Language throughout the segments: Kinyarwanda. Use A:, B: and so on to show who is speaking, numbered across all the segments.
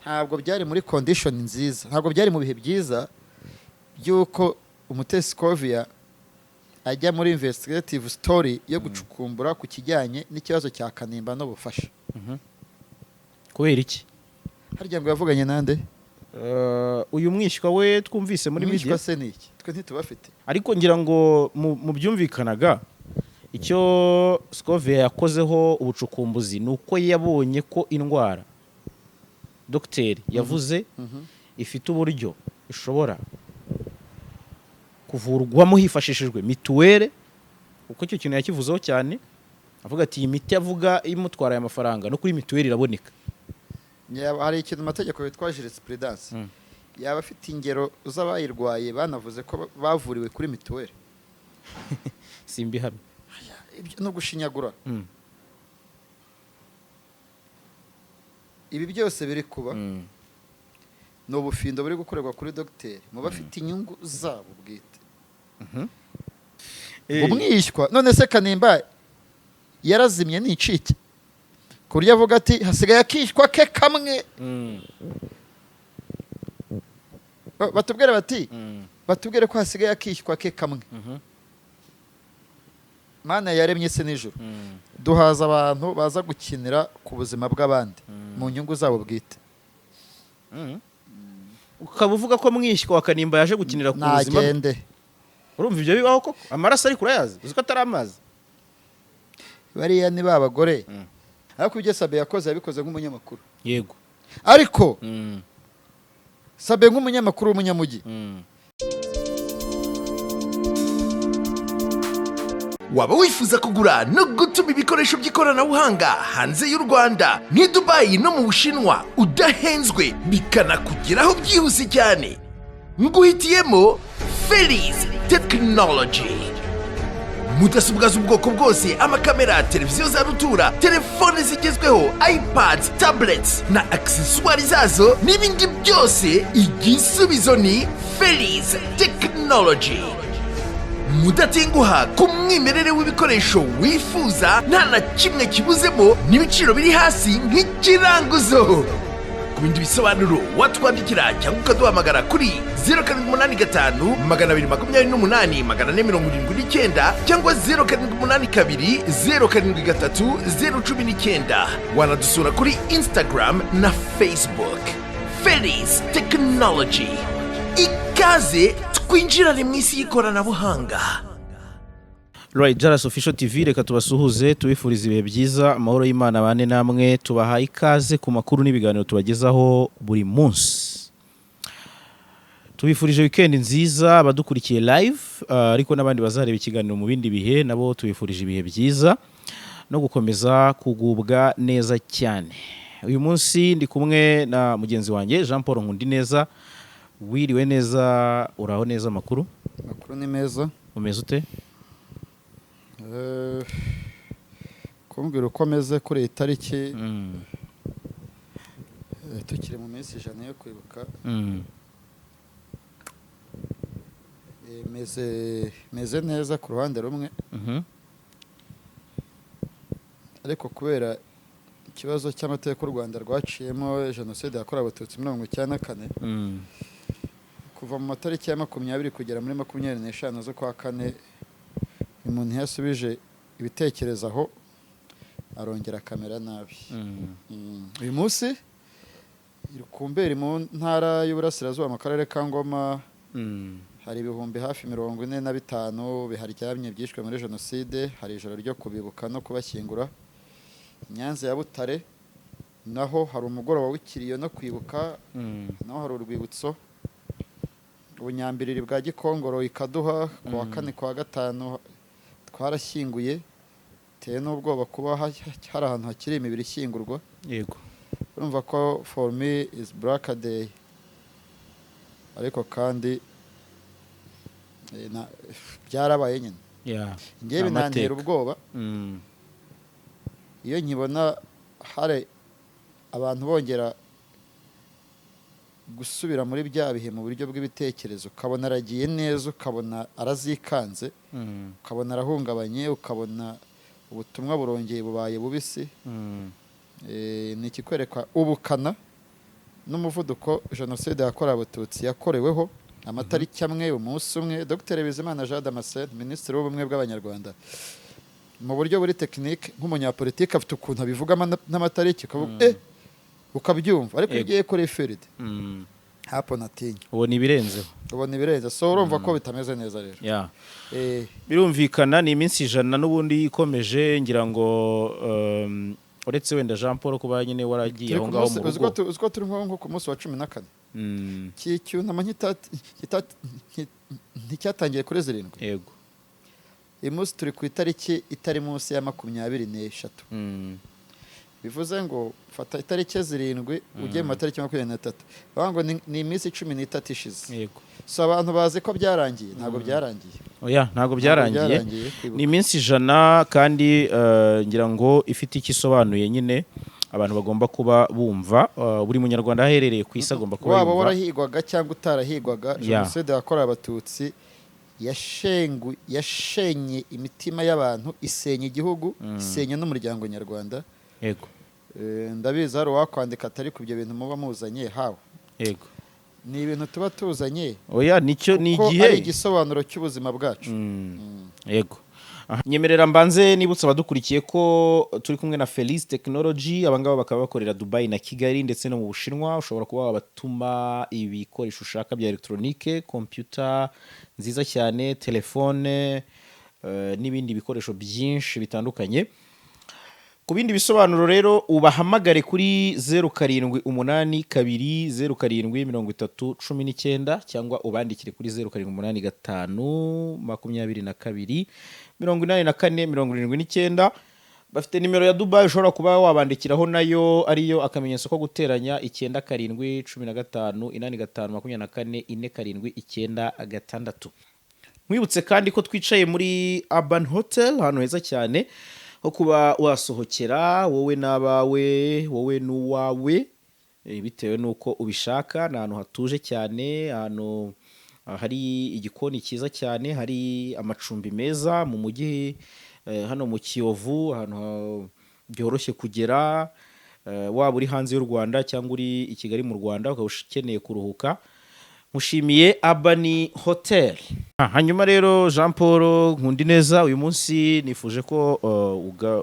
A: Ntabwo byari muri condition nziza, ntabwo byari mu bihe byiza by'uko Umutesi Scovia ajya muri investigative story yo gucukumbura ku kijyanye n'ikibazo cya Kanimba n'ubufasha.
B: Kubera iki?
A: Harya ngo yavuganye nande?
B: Uyu mwishywa we twumvise muri
A: Mwishywa
B: media.
A: Se ni iki? Twe ntitubafite.
B: Ariko ngira ngo mu byumvikanaga, icyo Scovia yakozeho ubucukumbuzi ni uko yabonye ko indwara dogiteri yavuze ifite uburyo ishobora kuvurwamo hifashishijwe mituweli, kuko icyo kintu yakivuzeho cyane, avuga ati iyi miti avuga imutwara aya mafaranga no kuri mituweli iraboneka.
A: Yaba hari ikintu mu mategeko witwa jurisprudence. Yaba afite ingero z'abayirwaye banavuze ko bavuriwe kuri mituweli?
B: Simbihamye.
A: Ibyo no gushinyagura. Ibi byose biri kuba ni ubufindo buri gukorerwa kuri dogiteri mu bafite inyungu zabo bwite. Umwishywa none se Kanimba yarazimye ni incike ku buryo avuga ati hasigaye akishywa ke kamwe? Batubwire bati batubwire ko hasigaye akishywa ke kamwe. Mana yaremye isi n'ijuru, duhaza abantu baza gukinira ku buzima bw'abandi mu nyungu zabo bwite.
B: Ukaba uvuga ko mwishywa wa Kanimba yaje gukinira ku buzima bwe?
A: Nagende.
B: Urumva ibyo bibaho koko? Amaraso ariko urayazi, uzi ko atari amazi.
A: Bariya ni ba bagore. Ariko ibyo Sabe yakoze, yabikoze nk'umunyamakuru. Ariko Sabe nk'umunyamakuru w'umunyamujyi.
C: Waba wifuza kugura no gutuma ibikoresho by'ikoranabuhanga hanze y'u Rwanda nk'i Dubayi no mu Bushinwa udahenzwe, bikanakugeraho byihuse cyane? Nguhitiyemo Feliz Technology. Mudasobwa z'ubwoko bwose, amakamera, televiziyo za rutura, telefone zigezweho, iPads, tablets na accessoires zazo n'ibindi byose, igisubizo ni Feliz Technology. Mudatenguha ku mwimerere w'ibikoresho wifuza, nta na kimwe kibuzemo, n'ibiciro biri hasi nk'ikiranguzo. Ku bindi bisobanuro watwandikira cyangwa ukaduhamagara kuri 0785 228 479 cyangwa 0782 073 019. Wanadusura kuri Instagram na Facebook. Felis Technology, ikaze twinjirane mu isi y'ikoranabuhanga.
B: Right, Jaras Official TV, reka tubasuhuze, tubifuriza ibihe byiza, amahoro y'Imana bane namwe. Tubahaye ikaze ku makuru n'ibiganiro tubagezaho buri munsi. Tubifurije weekend nziza abadukurikiye live, ariko n'abandi bazareba ikiganiro mu bindi bihe nabo tubifurije ibihe byiza no gukomeza kugubwa neza cyane. Uyu munsi ndi kumwe na mugenzi wanjye Jean Paul Nkundineza. Wiriwe neza? Uraho neza? Amakuru?
A: Amakuru ni meza.
B: Umeze ute?
A: Kumbwira uko ameze kuri iyi tariki, tukiri mu minsi 100 yo kwibuka, meze neza ku ruhande rumwe, ariko kubera ikibazo cy'amateka u Rwanda rwaciyemo, jenoside yakorewe Abatutsi 94, kuva mu matariki ya 20 kugera muri 25 z'ukwa kane, umuntu iyo asubije ibitekerezo aho arongera akamera nabi. Uyu munsi Rukumberi mu ntara y'Uburasirazuba mu karere ka Ngoma hari ibihumbi hafi 45 biharyamye byishwe muri jenoside. Hari ijoro ryo kubibuka no kubashyingura. I Nyanza ya Butare naho hari umugoroba w'ikiriyo no kwibuka, naho hari urwibutso. Ubunyambiriri bwa Gikongoro ikaduha ku wa kane, ku wa gatanu twarashyinguye. Bitewe n'ubwoba kuba hari ahantu hakiri imibiri ishyingurwa. Urumva ko for me is black day, ariko kandi byarabaye nyine. Ngewe
B: Ni
A: binantera
B: amateka.
A: ubwoba iyo nkibona hari abantu bongera gusubira muri bya bihe mu buryo bw'ibitekerezo, ukabona aragiye neza, ukabona arazikanze, ukabona arahungabanye, ukabona ubutumwa burongeye bubaye bubisi. Ni ikikwereka ubukana N'umuvuduko jenoside yakorewe Abatutsi yakoreweho, amatariki amwe, umunsi umwe. Dr Bizimana Jean Damascene, Minisitiri w'Ubumwe bw'Abanyarwanda, mu buryo buri technique nk'umunyapolitiki afite ukuntu abivugamo n'amatariki, ukavuga ukabyumva, ariko iyo ugiye kuri field hapo natinya.
B: Ubona ibirenzeho.
A: Ubona ibirenze. So urumva ko bitameze neza rero.
B: Birumvikana, ni iminsi 100 n'ubundi ikomeje. Ngira ngo uretse wenda Jean Paul kuba nyine waragiye
A: Turi
B: aho
A: ku
B: ngaho
A: munsi-
B: mu
A: uzi ko
B: rugo.
A: Uzi ko turi nko ku munsi wa 14. Iki cyunamo nticyatangiye kuri 7?
B: Yego.
A: Uyu munsi turi ku itariki itari munsi ya 23. Bivuze ngo fata itariki 7 ujye mu matariki 23, bavuga ngo ni iminsi 13 ishize. So abantu bazi ko byarangiye, ntabwo byarangiye.
B: Oya, ntabwo byarangiye.
A: Byarangiye kwibuka.
B: Ni iminsi 100 kandi ngira ngo ifite icyo isobanuye nyine, abantu bagomba kuba bumva, buri Munyarwanda aho aherereye ku isi agomba kuba
A: Waba
B: yumva.
A: warahigwaga cyangwa utarahigwaga, jenoside yakorewe Abatutsi yashenye imitima y'abantu, isenya igihugu, isenya n'umuryango nyarwanda. Ndabizi hari uwakwandika atari ku ibyo bintu muba muzanye hawe. Ni ibintu tuba tuzanye
B: Oya, nicyo ni
A: kuko
B: igihe.
A: ari igisobanuro cy'ubuzima bwacu.
B: Yego. Aha, nyemerera mbanze nibutsa abadukurikiye ko turi kumwe na Felice Technology. Abangaba bakaba bakorera Dubai na Kigali ndetse no mu Bushinwa. Ushobora kuba wabatuma ibikoresho ushaka bya elegitoronike, computer nziza cyane, telefone, n'ibindi bikoresho byinshi bitandukanye. Ku bindi bisobanuro rero ubahamagare kuri 0782073019, cyangwa ubandikire kuri 0785228479. Bafite nimero ya Dubai ushobora kuba wabandikiraho nayo, ariyo akamenyetso ko guteranya 971585244796. Nkwibutse kandi ko twicaye muri Urban Hotel, ahantu heza cyane ho kuba wasohokera wowe n'abawe, wowe n'uwawe, bitewe n'uko ubishaka. Ni ahantu hatuje cyane, ahantu hari igikoni cyiza cyane, hari amacumbi meza mu mujyi, hano mu Kiyovu, ahantu byoroshye kugera, waba uri hanze y'u Rwanda cyangwa uri i Kigali mu Rwanda ukaba ukeneye kuruhuka. Mushimiye Urban Hotel. Hanyuma rero Jean Paul Nkundineza, uyu munsi nifuje ko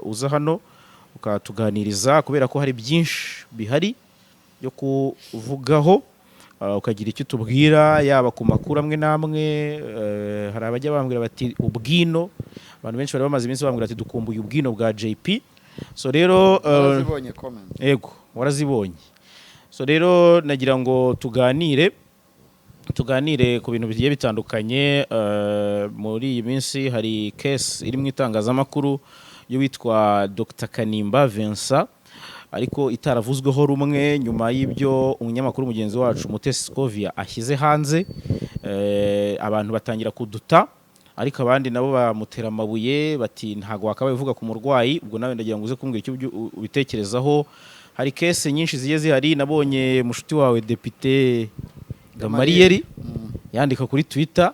B: uza hano ukatuganiriza kubera ko hari byinshi bihari byo kuvugaho, ukagira icyo utubwira yaba ku makuru amwe n'amwe. Hari abajya bambwira bati ubwino, abantu benshi bari bamaze iminsi bambwira ati dukumbuye ubwino bwa JP. So rero
A: Warazibonye comment?
B: Yego, warazibonye. So rero nagira ngo tuganire ku bintu bigiye bitandukanye. Muri iyi minsi hari case iri mu itangazamakuru y'uwitwa Dr Kanimba Vincent, ariko itaravuzweho rumwe nyuma y'ibyo umunyamakuru mugenzi wacu Mutesi Scovia ashyize hanze. Abantu batangira kuduta, ariko abandi nabo bamutera amabuye bati ntabwo wakabaye uvuga ku murwayi. Ubwo nawe ndagira ngo uze kumbwira icyo ubitekerezaho. Hari case nyinshi zigiye zihari. Nabonye mushuti wawe Depite Gamariyeri yandika kuri Twitter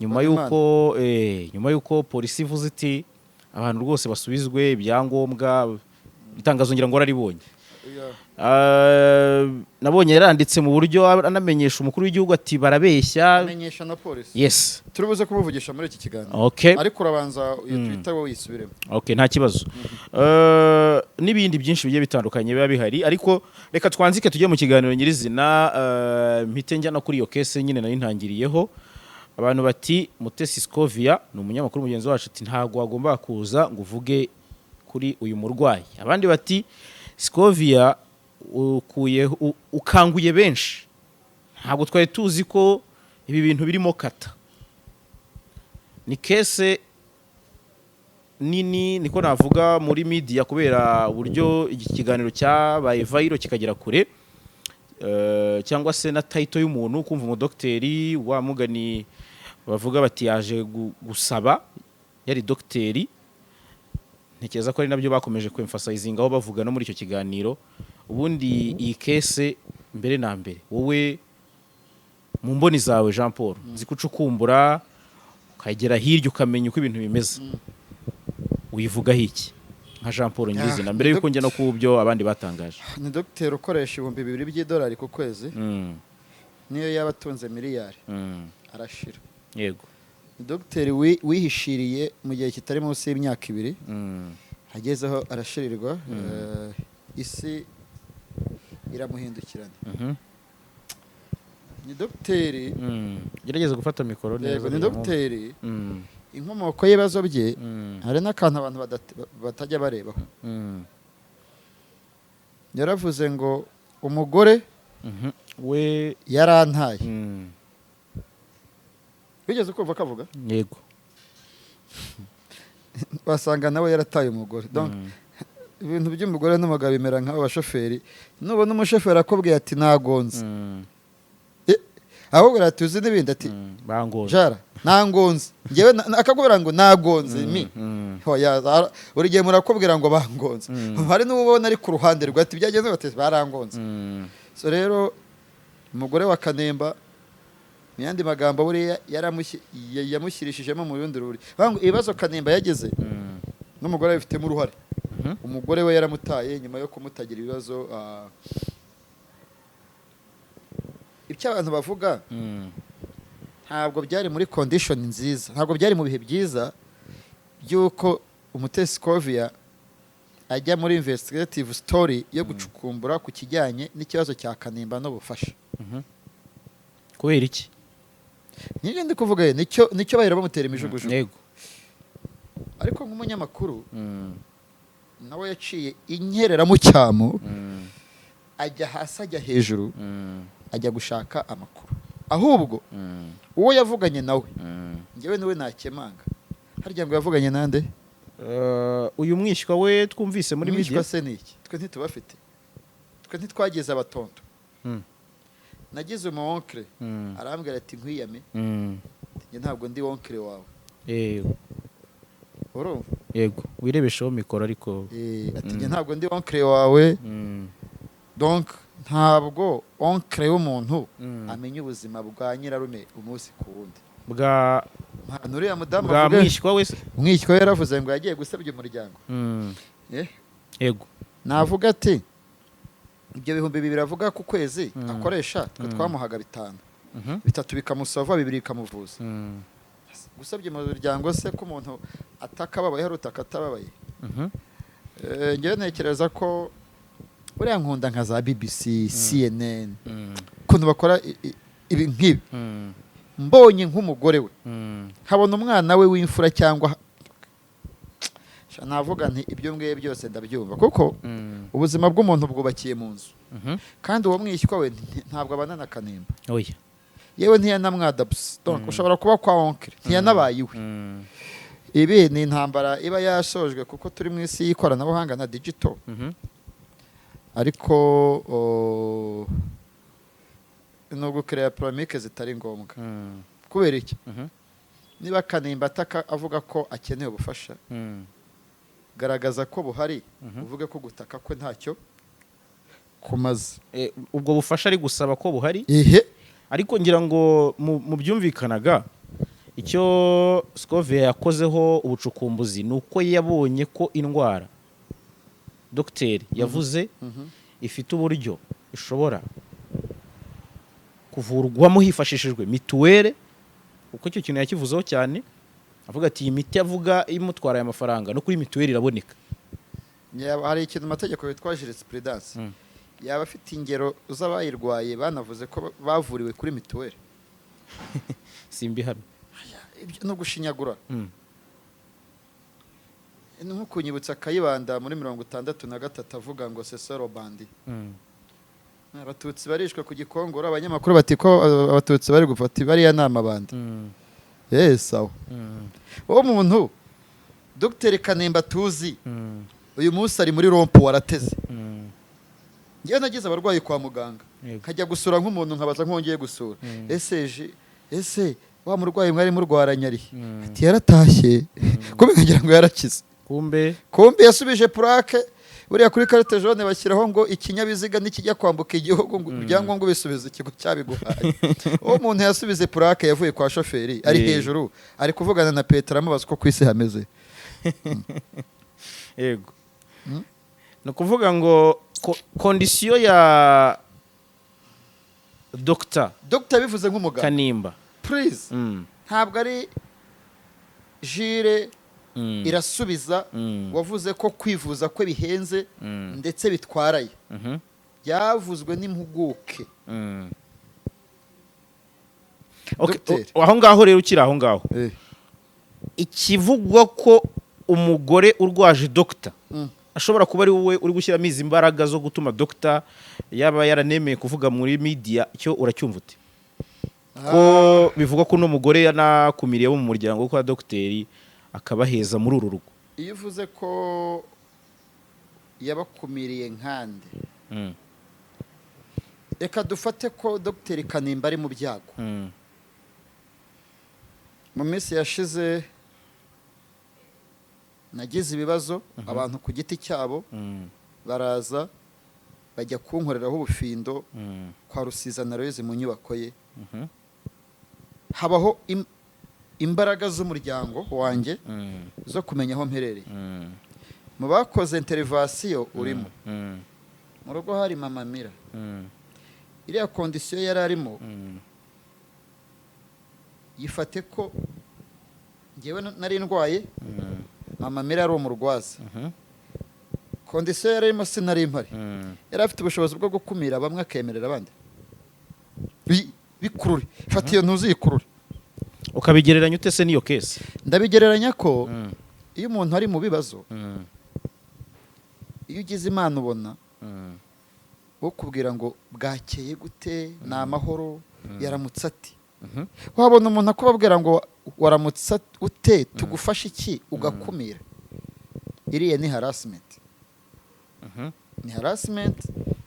B: nyuma
A: Habimana.
B: yuko polisi ivuze iti abantu rwose basubizwe ibyangombwa. Itangazo ngira ngo wararibonye. Nabonye yaranditse mu buryo anamenyesha umukuru w'igihugu ati barabeshya.
A: Amenyesha na polisi.
B: Yes.
A: Turi buze kumuvugisha muri iki kiganiro. Ariko urabanza iyo Twitter wowe uyisubiremo.
B: Okay, nta kibazo. N'ibindi byinshi bigiye bitandukanye biba bihari, ariko reka twanzike tujye mu kiganiro nyirizina. Mpite njya no kuri iyo case nyine nari ntangiriyeho. Abantu bati Mutesi Scovia ni umunyamakuru mugenzi wacu, ati ntabwo wagomba kuza ngo uvuge kuri uyu murwayi. Abandi bati Scovia ukuye ukanguye benshi, ntabwo twari tuzi ko ibi bintu birimo kata. Ni case nini, niko navuga, muri media kubera uburyo iki kiganiro cyabaye viral kikagera kure, cyangwa se na title y'umuntu, kumva umudogiteri wa mugani bavuga bati yaje gusaba yari dogiteri. Ntekereza ko ari nabyo bakomeje kwemphasizingaho bavuga no muri icyo kiganiro. Ubundi iyi case, mbere na mbere, wowe mu mboni zawe Jean Paul, nzi ko ucukumbura ukagera hirya ukamenya uko ibintu bimeze, uyivugaho iki? Nka Jean Paul nyirizina,
A: Ah,
B: mbere y'uko njya no ku byo abandi batangaje.
A: Ni dogiteri ukoresha $2000 ku kwezi. Niyo yaba atunze miliyari, arashira. Ni dogiteri wihishiriye mu gihe kitari munsi y'imyaka 2, agezeho arashirirwa, isi iramuhindukirana. Ni dogiteri
B: Gerageza gufata mikoro neza.
A: Yego, ni
B: kugira ngo-
A: dogiteri inkomoko y'ibibazo bye, hari n'akantu abantu batajya barebaho. Yaravuze ngo umugore
B: We
A: yarantaye. Wigeze kumva kavuga?
B: Yego.
A: Wasanga nawe yarataye umugore. Donc, ibintu by'umugore n'umugabo bimera nk'abo bashoferi. Nubona umushoferi akubwiye ati nagonze, ahubwo ati uzi n'ibindi, ati
B: Bangoze.
A: Jara nangonze ngewe akakubwira ngo nagonze mi. Hoya, buri gihe murakubwira ngo bangonze. Hari n'ubona ari ku ruhande rwe, ati byagenze bate? Barangonze. So rero umugore wa Kanemba, mu yandi magambo, buriya yamushyirishijemo mu rundi ruri. Bavuga ngo ibibazo Kanemba yagize n'umugore abifitemo uruhare. Umugore we yaramutaye nyuma yo kumutagira ibibazo. Ibyo abantu bavuga ntabwo byari muri condition nziza, ntabwo byari mu bihe byiza by'uko Umutesi Scovia ajya muri investigative story yo gucukumbura ku kijyanye n'ikibazo cya Kanimba n'ubufasha.
B: Kubera iki?
A: Nibyo ndi kuvuga ye, nicyo bahera bamutera imijugujugu. Ariko nk'umunyamakuru, nawe yaciye inyereramucyamo, ajya hasi, ajya hejuru, ajya gushaka amakuru. Ahubwo uwo yavuganye nawe, njyewe niwe nakemanga. Harya ngo yavuganye nande?
B: Uyu mwishywa we twumvise muri
A: Mwishywa
B: media.
A: se ni iki? Twe ntitubafite, twe ntitwagize abatonto. Nagize umu oncle, arambwira ati nkwiyame, njye ntabwo ndi oncle wawe. Urumva?
B: Yego, wirebesheho mikoro ariko.
A: Ati njye ntabwo ndi oncle wawe. Donc ntabwo oncle w'umuntu amenya ubuzima bwa nyirarume umunsi ku wundi.
B: Bwa
A: Nta uriya mudamu
B: bwa
A: avuga.
B: mwishywa we se?
A: Umwishywa we yaravuze ngo yagiye gusebya umuryango. Navuga ati ibyo 2000 avuga ku kwezi akoresha, twe twamuhaga 5, 3 bikamusava, 2 bikamuvuza. Gusebya umuryango se ko umuntu atakababaye, hari utaka atababaye? Njyewe ntekereza ko buriya nkunda nka za BBC, CNN, ukuntu bakora ibi nk'ibi. Mbonye nk'umugore we, nkabona umwana we w'imfura cyangwa sha, navuga nti ibyo ngiye byose ndabyumva, kuko ubuzima bw'umuntu bwubakiye mu nzu. Kandi uwo mwishywa we ntabwo abana na Kanimba.
B: Oya.
A: Yewe ntiyanamwadabuze. Donc ushobora kuba kwa oncle, ntiyanabaye iwe. Ibi ni intambara iba yashojwe kuko turi mu isi y'ikoranabuhanga na digital. Ariko ni ugukereya polémique zitari ngombwa. Kubera iki? Niba Kanimba ataka avuga ko akeneye ubufasha, garagaza ko buhari, uvuge ko gutaka kwe ntacyo kumaze.
B: Ubwo bufasha ari gusaba ko buhari?
A: Ihe.
B: Ariko ngira ngo mu byumvikanaga, icyo Scovia yakozeho ubucukumbuzi ni uko yabonye ko indwara dogiteri yavuze ifite uburyo ishobora kuvurwamo hifashishijwe mituweli, kuko icyo kintu yakivuzeho cyane, avuga ati iyi miti avuga imutwara aya mafaranga no kuri mituweli iraboneka.
A: Yaba hari ikintu mu mategeko witwa jurisprudence. Yaba afite ingero z'abayirwaye banavuze ko bavuriwe kuri mituweli?
B: Simbihamye.
A: Ibyo no gushinyagura. Ni nko kunyibutsa Kayibanda muri 63 avuga ngo sesoro bandi, Abatutsi barishwe ku Gikongoro, abanyamakuru bati ko Abatutsi bari gufata bariya nama bandi. Yes, sawa. Uwo muntu Dr Kanemba tuzi, uyu munsi ari muri rond-point warateze. Ngewe nagize abarwayi kwa muganga, nkajya gusura nk'umuntu, nkabaza nk'ongeye gusura, ese ese wa murwayi mwari murwaranye ari? Ati yaratashye, kumbe nkagira ngo yarakize.
B: Kumbe?
A: Kumbe yasubije plaque. Buriya kuri carte jaune bashyiraho ngo ikinyabiziga nikijya kwambuka igihugu ngo ibyangombwa ubisubiza ikigo cyabiguhaye. Uwo muntu yasubize plaque, yavuye kwa shoferi ari hejuru ari kuvugana na Petero amubaza uko ku isi hameze.
B: Yego. Ni ukuvuga ngo condition ya Dr.
A: Dr bivuze nk'umuganga.
B: Kanimba.
A: Please. Ntabwo ari jire. Irasubiza. Wavuze ko kwivuza kwe bihenze ndetse bitwaraye. Byavuzwe n'impuguke.
B: Okay,
A: Dogiteri.
B: aho ngaho rero, ukiri aho ngaho, ikivugwa ko umugore urwaje dogita ashobora kuba ari wowe uri gushyiramo izi mbaraga zo gutuma dogita yaba yaranemeye kuvuga muri media, cyo uracyumva ute, ko bivugwa ko uno mugore yanakumiriye abo mu muryango kwa dogiteri akabaheza muri uru rugo?
A: Iyo uvuze ko yabakumiriye nkande, reka dufate ko Dogiteri Kanimba ari mu byago. Mu minsi yashize nagize ibibazo, abantu ku giti cyabo baraza bajya kunkoreraho ubufindo kwa Rusiza na Royeze mu nyubako ye. Habaho imbaraga z'umuryango wanjye zo kumenya aho mperereye. Mu bakoze intervention urimo, mu rugo hari Mama Mira. Iriya condition yari arimo, yifate ko ngewe nari ndwaye, Mama Mira ari umurwaza. Condition yari arimo sinari mpari. Yari afite ubushobozi bwo gukumira bamwe akemerera abandi. Bikurure, fata iyo ntuziyikurure.
B: Ukabigereranya ute se n'iyo case?
A: Ndabigereranya ko iyo umuntu ari mu bibazo, iyo ugize Imana ubona wo kubwira ngo bwakeye gute, ni amahoro, yaramutse ati, wabona umuntu akubabwira ngo waramutse ute, tugufashe iki, ugakumira. Iriya ni harassment, ni harassment.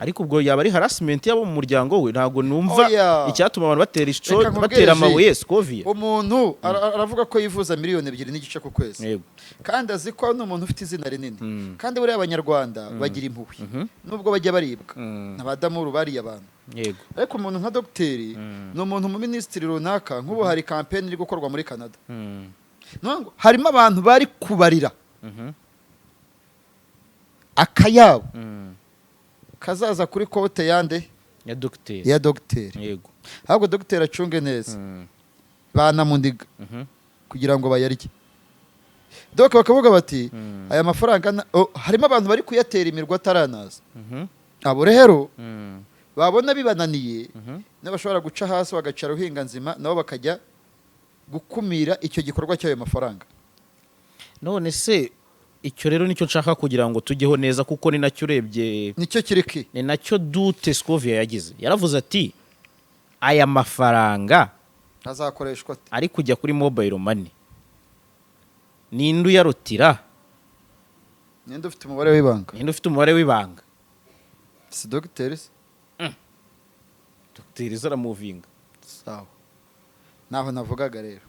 B: Ariko ubwo yaba ari harassment y'abo mu muryango we, ntabwo numva
A: Oya.
B: icyatuma abantu batera ico
A: Reka nkubwire,
B: batera amabuye
A: Jules.
B: Scovia.
A: Umuntu aravuga ko yivuza 2.5 miliyoni ku kwezi, kandi azi ko ni umuntu ufite izina rinini, kandi buriya Abanyarwanda bagira impuhwe nubwo bajya baribwa abadamuru bariye abantu. Ariko umuntu nka dogiteri ni umuntu mu minisitiri runaka. Nk'ubu hari campaign iri gukorwa muri Canada. Ni ukuvuga ngo harimo abantu bari kubarira akayabo kazaza kuri kote yande?
B: Ya dogiteri.
A: Ya dogiteri. Ahubwo dogiteri acunge neza, banamuniga kugira ngo bayarye. Doka bakavuga bati aya mafaranga oh, harimo abantu bari kuyatera imirwa ataranaza. Abo rero babona bibananiye, nabo bashobora guca hasi bagaca ruhinga nzima, nabo bakajya gukumira icyo gikorwa cy'ayo mafaranga.
B: None se icyo rero nicyo nshaka kugira ngo tujyeho neza, kuko ni nacyo urebye
A: nicyo kiriki.
B: Ni nacyo dute Scovia yagize, yaravuze ati aya mafaranga
A: azakoreshwa ate?
B: Ari kujya kuri mobile money, ninde uyarutira?
A: Ninde ufite umubare w'ibanga?
B: Ninde ufite umubare w'ibanga?
A: Si dogiteri se?
B: Dogiteri zaramuvinga.
A: Sawa, naho navugaga rero,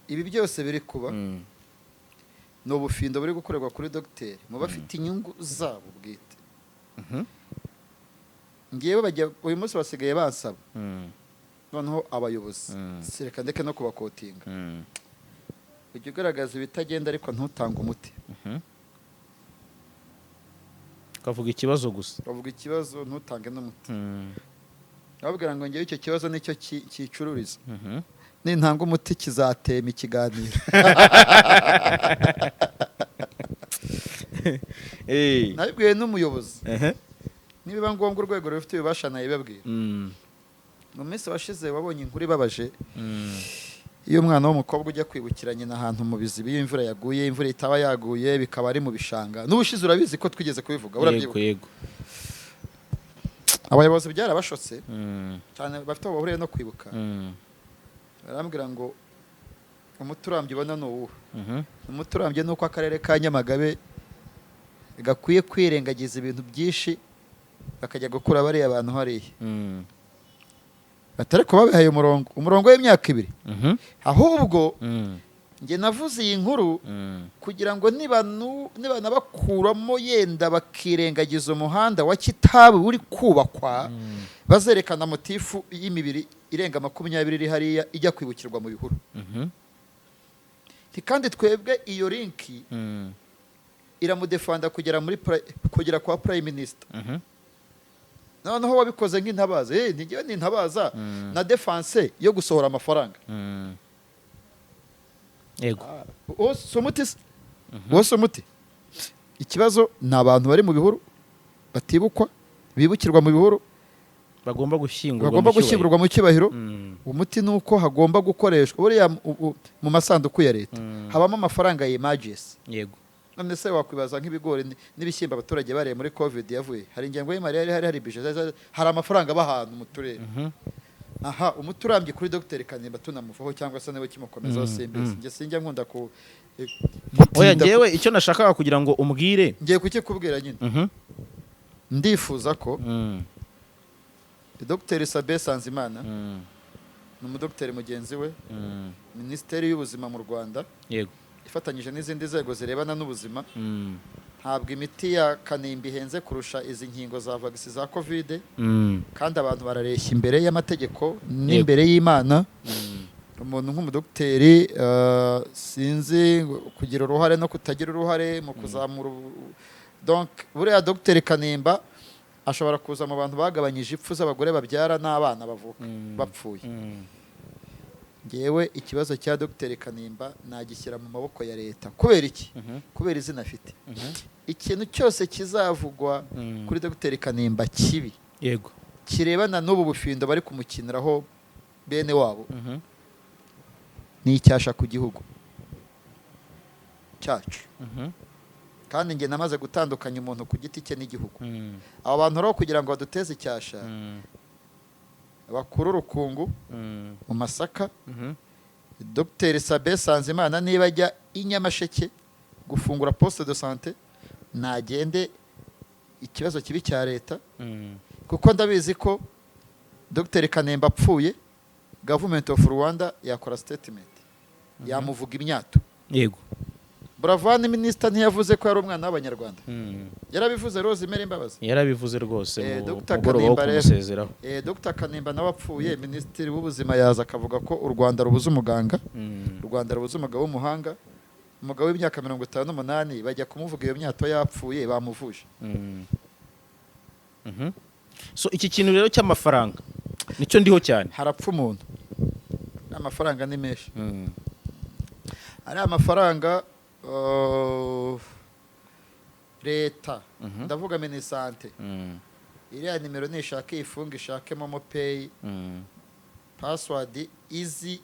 A: ibi byose biri kuba ni ubufindo buri gukorerwa kuri dogiteri mu bafite inyungu zabo bwite. Ngewe bajya uyu munsi basigaye bansaba noneho abayobozi, reka ndeke no kubakotinga, ujya ugaragaza ibitagenda ariko ntutange umuti.
B: Ukavuga ikibazo gusa.
A: Bavuga ikibazo ntutange n'umuti. Babwira ngo ngewe icyo kibazo nicyo cyicururiza, nintanga umuti kizatema ikiganiro. Nabibwiwe n'umuyobozi, nibiba ngombwa urwego rufite ububasha nabibabwira. Mu minsi washize wabonye inkuru ibabaje iyo umwana w'umukobwa ujya kwibukira nyina ahantu mu biziba, iyo imvura yaguye, imvura itaba yaguye bikaba ari mu bishanga. N'ubushize urabizi ko twigeze kubivuga, urabyibuka?
B: Yego.
A: Abayobozi byarabashotse cyane, bafite aho bahuriye no kwibuka. Barambwira ngo umuti urambye ubona ni uwuhe? Umuti urambye ni uko akarere ka Nyamagabe gakwiye kwirengagiza ibintu byinshi, bakajya gukura bariya bantu hariya batari kuba babihaye umurongo w'imyaka 2. Ahubwo njye navuze iyi nkuru kugira ngo nibanabakuramo yenda bakirengagiza umuhanda wa Kitabi uri kubakwa, bazerekana motif y'imibiri irenga 20 iri hariya ijya kwibukirwa mu bihuru. Nti kandi twebwe iyo link iramudefanda kugera muri kugera kwa prime minister. Noneho wabikoze nk'intabaza, ntigiye ni intabaza na defense yo gusohora amafaranga.
B: Yego.
A: Uwo si umuti se? Uwo si umuti. Ikibazo ni abantu bari mu bihuru batibukwa, bibukirwa mu bihuru,
B: bagomba gushyingurwa
A: bagomba
B: mu cyubahiro.
A: Gushyingurwa mu cyubahiro. Umuti ni uko hagomba gukoreshwa buriya mu masanduku ya leta habamo amafaranga ya emergency. None se wakwibaza nk'ibigori n'ibishyimbo abaturage bariye muri COVID yavuye? Hari ingengo y'imari yari hari budget, hari amafaranga aba ahantu mu turere. Aha umuti urambye kuri Dr Kanimba, tunamuvaho cyangwa se niwe kimukomezaho, simbizi, njye sinjya nkunda ku
B: Oya.
A: gutinda.
B: Njyewe icyo nashakaga kugira ngo umbwire
A: Ngiye kukikubwira nyine. Ndifuza ko Dr Sabin Nsanzimana ni umudogiteri mugenzi we, Minisiteri y'Ubuzima mu Rwanda ifatanyije n'izindi nzego zirebana n'ubuzima, ntabwo imiti ya Kanimba ihenze kurusha izi nkingo za vaccine za COVID, kandi abantu barareshya imbere y'amategeko n'imbere y'Imana. Umuntu nk'umudogiteri, sinzi kugira uruhare no kutagira uruhare mu kuzamura donc buriya Dogiteri Kanimba ashobora kuza mu bantu bagabanyije ipfu z'abagore babyara n'abana bavuka bapfuye. Ngewe ikibazo cya Dogiteri Kanimba nagishyira mu maboko ya leta. Kubera iki? Kubera izina afite. Ikintu cyose kizavugwa kuri Dogiteri Kanimba kibi kirebana n'ubu bufindo bari kumukiniraho bene wabo ni icyasha ku gihugu cyacu. Kandi njye namaze gutandukanya umuntu ku giti cye n'igihugu. Abo bantu rero kugira ngo baduteze icyasha, bakure urukungu mu masaka. Dr Sabin Nsanzimana niba ajya i Nyamasheke gufungura poste de santé, nagende, ikibazo kibi cya leta, kuko ndabizi ko Dr Kanimba apfuye, Government of Rwanda yakora statement, yamuvuga imyato. Buravan minisita ntiyavuze ko yari umwana w'Abanyarwanda? Yarabivuze, Rose Mary Mbabazi.
B: Yarabivuze rwose mu
A: Dr.
B: mugoroba wo
A: Kanimba rero.
B: kumusezeraho.
A: Dr Kanimba nawe apfuye, Minisitiri w'Ubuzima yaza akavuga ko u Rwanda rubuze umuganga, u Rwanda rubuze umugabo w'umuhanga, umugabo w'imyaka 58. Bajya kumuvuga iyo myato yapfuye bamuvuje.
B: So iki kintu rero cy'amafaranga nicyo ndiho cyane.
A: Harapfa umuntu, amafaranga ni menshi. Ari amafaranga, leta, ndavuga MINISANTE, iriya nimero nishaka ifunga, ishake MoMo Pay, password izi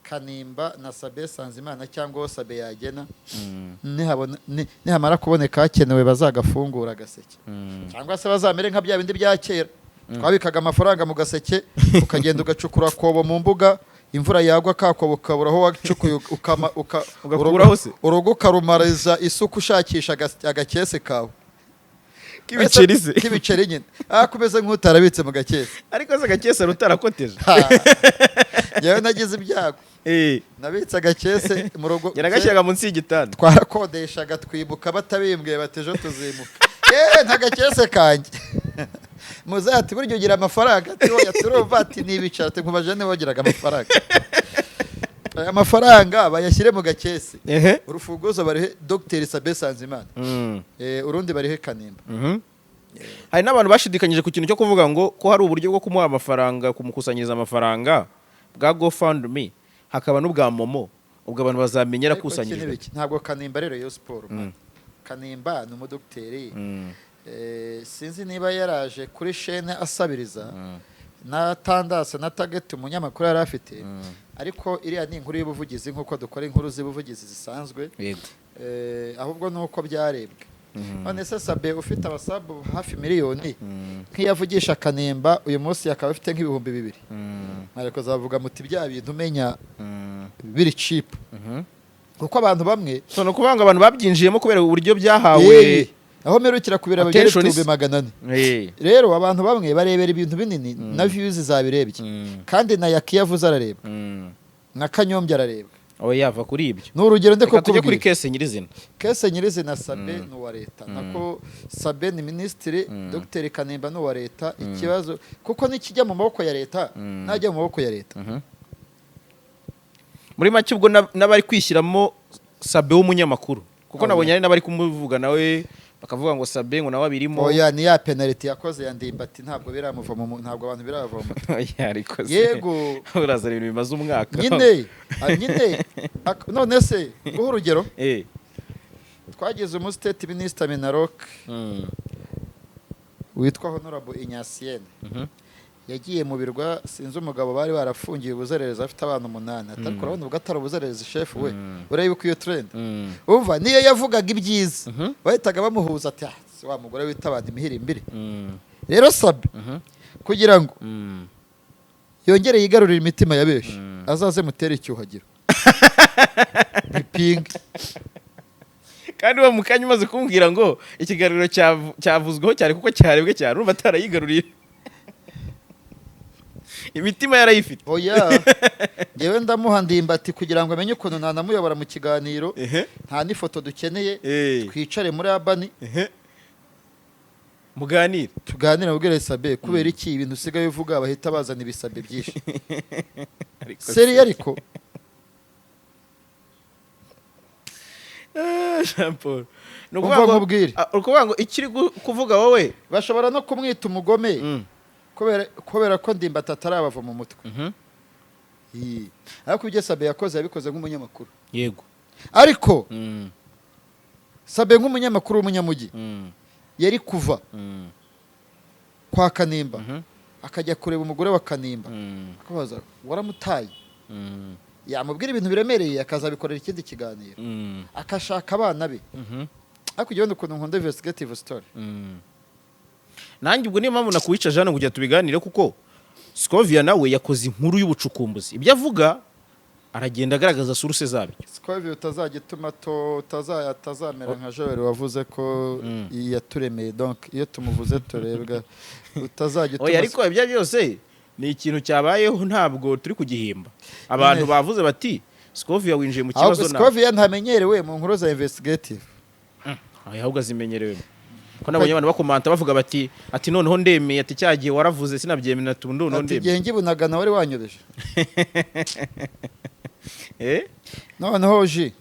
A: Kanimba na Sabin Nsanzimana cyangwa uwo Sabin yagena. Nihamara kuboneka hakenewe, bazagafungura agaseke, cyangwa se bazamere nka bya bindi bya kera twabikaga amafaranga mu gaseke, ukagenda ugacukura akobo mu mbuga, imvura yagwa kakobo ukabura aho wacukuye,
B: Ugakuraho se?
A: Urugo ukarumariza isuka ushakisha agakese kawe.
B: K'ibiceri se?
A: K'ibiceri nyine, ah, kumeze nk'utarabitse mu gakese.
B: Ariko se agakese utarakoteje?
A: Njyewe nagize ibyago, nabitse agakese mu rugo.
B: Yaragashyiraga munsi y'igitanda.
A: Twarakodeshaga, twibuka batabimbwiye bati ejo tuzimuka, yewe nta gakese kanjye. Muzehe ati: "Burya ugira amafaranga?" Ati: "Oya." "Turumva." Ati: "Nibicara." Ati: "Nkubaje niba wagiraga amafaranga." Aya mafaranga bayashyire mu gakese, urufunguzo barihe Dr Sabin Nsanzimana, urundi barihe Kanimba.
B: Hari n'abantu bashidikanyije ku kintu cyo kuvuga ngo ko hari uburyo bwo kumuha amafaranga, kumukusanyiriza amafaranga bwa GoFundMe, hakaba n'ubwa MoMo, ubwo abantu bazamenya
A: Ariko iki ni
B: yarakusanyirijwe.
A: biki? Ntabwo Kanimba rero Rayon Sport, man. Kanimba ni umudogiteri. Sinzi niba yaraje kuri shene asabiriza na tandase na target umunyamakuru yari afite, ariko iriya ni inkuru y'ubuvugizi nk'uko dukora inkuru z'ubuvugizi zisanzwe. Ahubwo ni uko byarebwe. None se Sabin ufite abasabu hafi miliyoni, nk'iyo avugisha Kanimba uyu munsi akaba afite nk'ibihumbi 2, mwareko zavuga muti bya bintu umenya biri cheap, kuko abantu bamwe
B: So ni ukuvuga ngo abantu babyinjiyemo kubera uburyo byahawe
A: Aho mperukira kubireba byari
B: attention
A: 400,000. Rero abantu bamwe barebera ibintu binini na views zabirebye, kandi na Yakiya avuze ararebwa, na Kanyombya ararebwa.
B: Oya, yava kuri ibyo.
A: Ni urugero ndi
B: Reka tujye kuri
A: kukubwira.
B: case nyirizina.
A: Case nyirizina, Sabin ni uwa leta, nako Sabin ni minisitiri, Dr Kanimba ni uwa leta. Ikibazo kuko nikijya mu maboko ya leta, najya mu maboko ya leta.
B: Muri make ubwo n'abari kwishyiramo Sabe w'umunyamakuru, kuko
A: Oya.
B: nabonye hari n'abari kumuvuga nawe, bakavuga ngo Sabe ngo nawe abirimo.
A: Oya, ni ya penalty yakoze ya Ndimbati, ntabwo biramuva mu ntabwo abantu birava mu mutwe.
B: Oya, ariko se
A: Yego.
B: urazana ibintu bimaze umwaka.
A: Nyine nyine none se guha urugero, twagize umu state minister Minaloc witwa Honorable Inyasiyene. Yagiye mu birwa, sinzi umugabo bari barafungiye ubuzererezi afite abana umunani, atari urabona ubwo atari ubuzererezi, shefu we. Urebe ko iyo trend, umva, niyo yavugaga ibyiza bahitaga bamuhuza ati: "Ah, si wa mugore wita abantu imihirimbiri." Rero Sabe, kugira ngo yongere yigarurire imitima ya benshi, azaze mutere icyuhagiro bipinge.
B: Kandi uwo mukanya umaze kumbwira ngo ikiganiro cyavuzweho cyane kuko cyarebwe cyane, urumva atarayigaruriye imitima, yarayifite.
A: Oya, ngewe ndamuha Ndimbati kugira ngo amenye ukuntu nanamuyobora mu kiganiro. Nta n'ifoto dukeneye. Twicare muri abani.
B: Muganire.
A: Tuganire, mubwire: "Sabe, kubera iki ibintu usigaye uvuga bahita bazana ibisabe byinshi?"
B: Ariko
A: Seri, ariko
B: Ah, Jean Paul, ni
A: Umva
B: ukuvuga ngo
A: nkubwire.
B: Ah, uri ukuvuga ngo ikiri kuvuga wowe
A: Bashobora no kumwita umugome kubera ko Ndimbati atarabava mu mutwe. Ii. Ariko ibyo Sabe yakoze, yabikoze nk'umunyamakuru. Ariko Sabe nk'umunyamakuru w'umunyamujyi yari kuva kwa Kanimba, akajya kureba umugore wa Kanimba, akabaza: "Waramutaye?" Yamubwira ibintu biremereye, akazabikorera ikindi kiganiro, akashaka abana be. Ariko ujya ubona ukuntu nkunda investigative story.
B: Nanjye ubwo niyo mpamvu nakuwica Jeanne kugira tubiganire, kuko Scovia nawe yakoze inkuru y'ubucukumbuzi, ibyo avuga aragenda agaragaza source zabyo.
A: Scovia utazajya ituma to atazamera nka Joel wavuze ko yaturemeye, donc iyo tumuvuze turebwa, utazajya utuma
B: Oya, ariko ibyo byose ni ikintu cyabayeho, ntabwo turi kugihimba. Abantu bavuze bati: "Scovia winjiye mu
A: Ahubwo
B: kibazo nawe."
A: Scovia ntamenyerewe mu nkuru za investigative.
B: Oya, ahubwo azimenyerewemo, ko nabonye abantu bakomanta bavuga bati, ati: "Noneho ndemeye," ati: "Cya gihe waravuze sinabyemera," ati: "Ubu noneho
A: Ati
B: ndemeye."
A: igihe ngibunagana wari wanyobeje. Noneho ji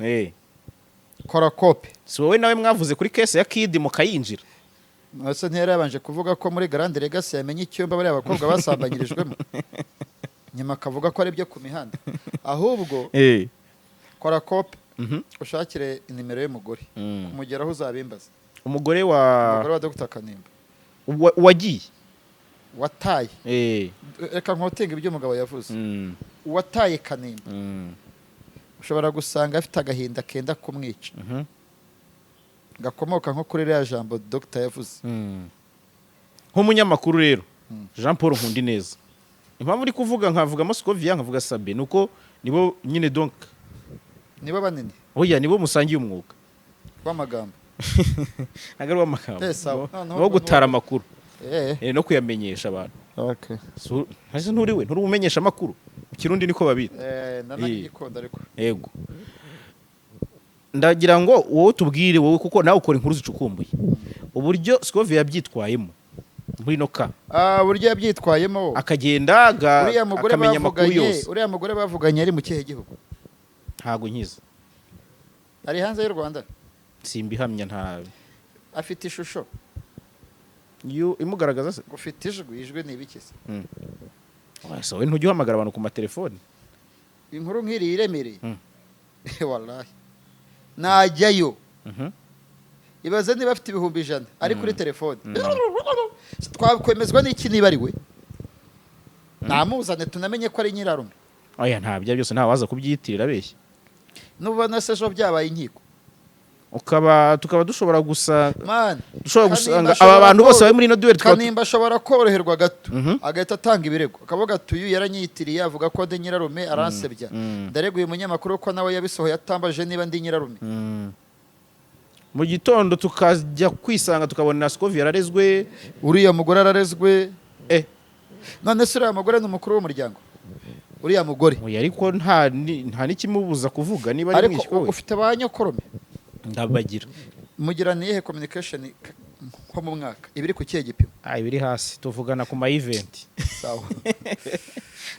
A: kora kope.
B: Si wowe nawe mwavuze kuri case ya Kidi mukayinjira?
A: Ese ntiyari yabanje kuvuga ko muri Grand Legacy yamenye icyumba bariya bakobwa basambanyirijwemo, nyuma akavuga ko ari ibyo ku mihanda? Ahubwo kora kope, ushakire nimero y'umugore, kumugeraho uzabimbaza.
B: Umugore wa
A: Umugore wa Dr Kanimba.
B: Wagiye.
A: Wataye. Reka nkotinga ibyo umugabo yavuze. Uwataye Kanimba, ushobora gusanga afite agahinda kenda kumwica, gakomoka nko kuri ririya jambo Dr yavuze.
B: Nk'umunyamakuru rero, Jean Paul Nkundineza, impamvu uri kuvuga nkavuga Scovia, nkavuga Sabe, nuko nibo nyine, donc
A: Nibo banini.
B: Oya, nibo musangiye umwuga
A: w'amagambo.
B: Ntabwo ari uw'amagambo.
A: Eh, sawa.
B: Ni uwo gutara amakuru no kuyamenyesha abantu. Ese nturi we, nturi umumenyesha amakuru? Mu Kirundi niko babita.
A: Ndanagikunda ariko.
B: Yego, ndagira ngo wowe tubwire, wowe kuko nawe ukora inkuru zicukumbuye, uburyo Scovia yabyitwayemo muri no ka
A: Ah, uburyo yabyitwayemo.
B: Akagenda
A: Uriya mugore
B: akamenya amakuru
A: bavuganye,
B: yose.
A: uriya mugore bavuganye ari mu kihe gihugu?
B: Ntago nkiza.
A: Ari hanze y'u Rwanda?
B: Simbihamya, nta
A: Afite ishusho?
B: Iyo imugaragaza se?
A: Ufite ijwi? Ijwi ni ibiki se?
B: Ese wowe ntujya uhamagara abantu ku matelefoni?
A: Inkuru nk'iri iremereye, wallahi najyayo. Ibaze niba afite 100,000 ari kuri telefone, twakwemezwa n'iki niba ari we? Namuzane tunamenye ko ari nyirarume.
B: Oya, nta bya byose, nta waza kubyiyitirira abeshya.
A: Nubona se ejo byabaye inkiko?
B: Ukaba tukaba dushobora gusa
A: Man,
B: dushobora
A: Kanimba
B: gusanga aba
A: ashobora
B: bantu bose bari muri ino duel tukaba
A: Kanimba ashobora koroherwa gato, agahita atanga ibirego, akavuga ati: "Uyu yaranyiyitiriye avuga ko ndi nyirarume, aransebya. Ndareguye umunyamakuru ko nawe yabisohoye atambaje niba ndi nyirarume."
B: Mu gitondo tukajya kwisanga tukabona Scovia yararezwe.
A: Uriya mugore ararezwe. None se uriya mugore ni umukuru w'umuryango, uriya mugore?
B: Oya, ariko nta n'ikimubuza kuvuga niba ari
A: Ariko
B: mwishywa we.
A: ufite ba nyokorome?
B: Ndabagira.
A: Mugira niyihe communication nko mu mwaka ibiri ku kihe gipimo?
B: Ah, ibiri hasi, tuvugana ku ma event.
A: Sawa.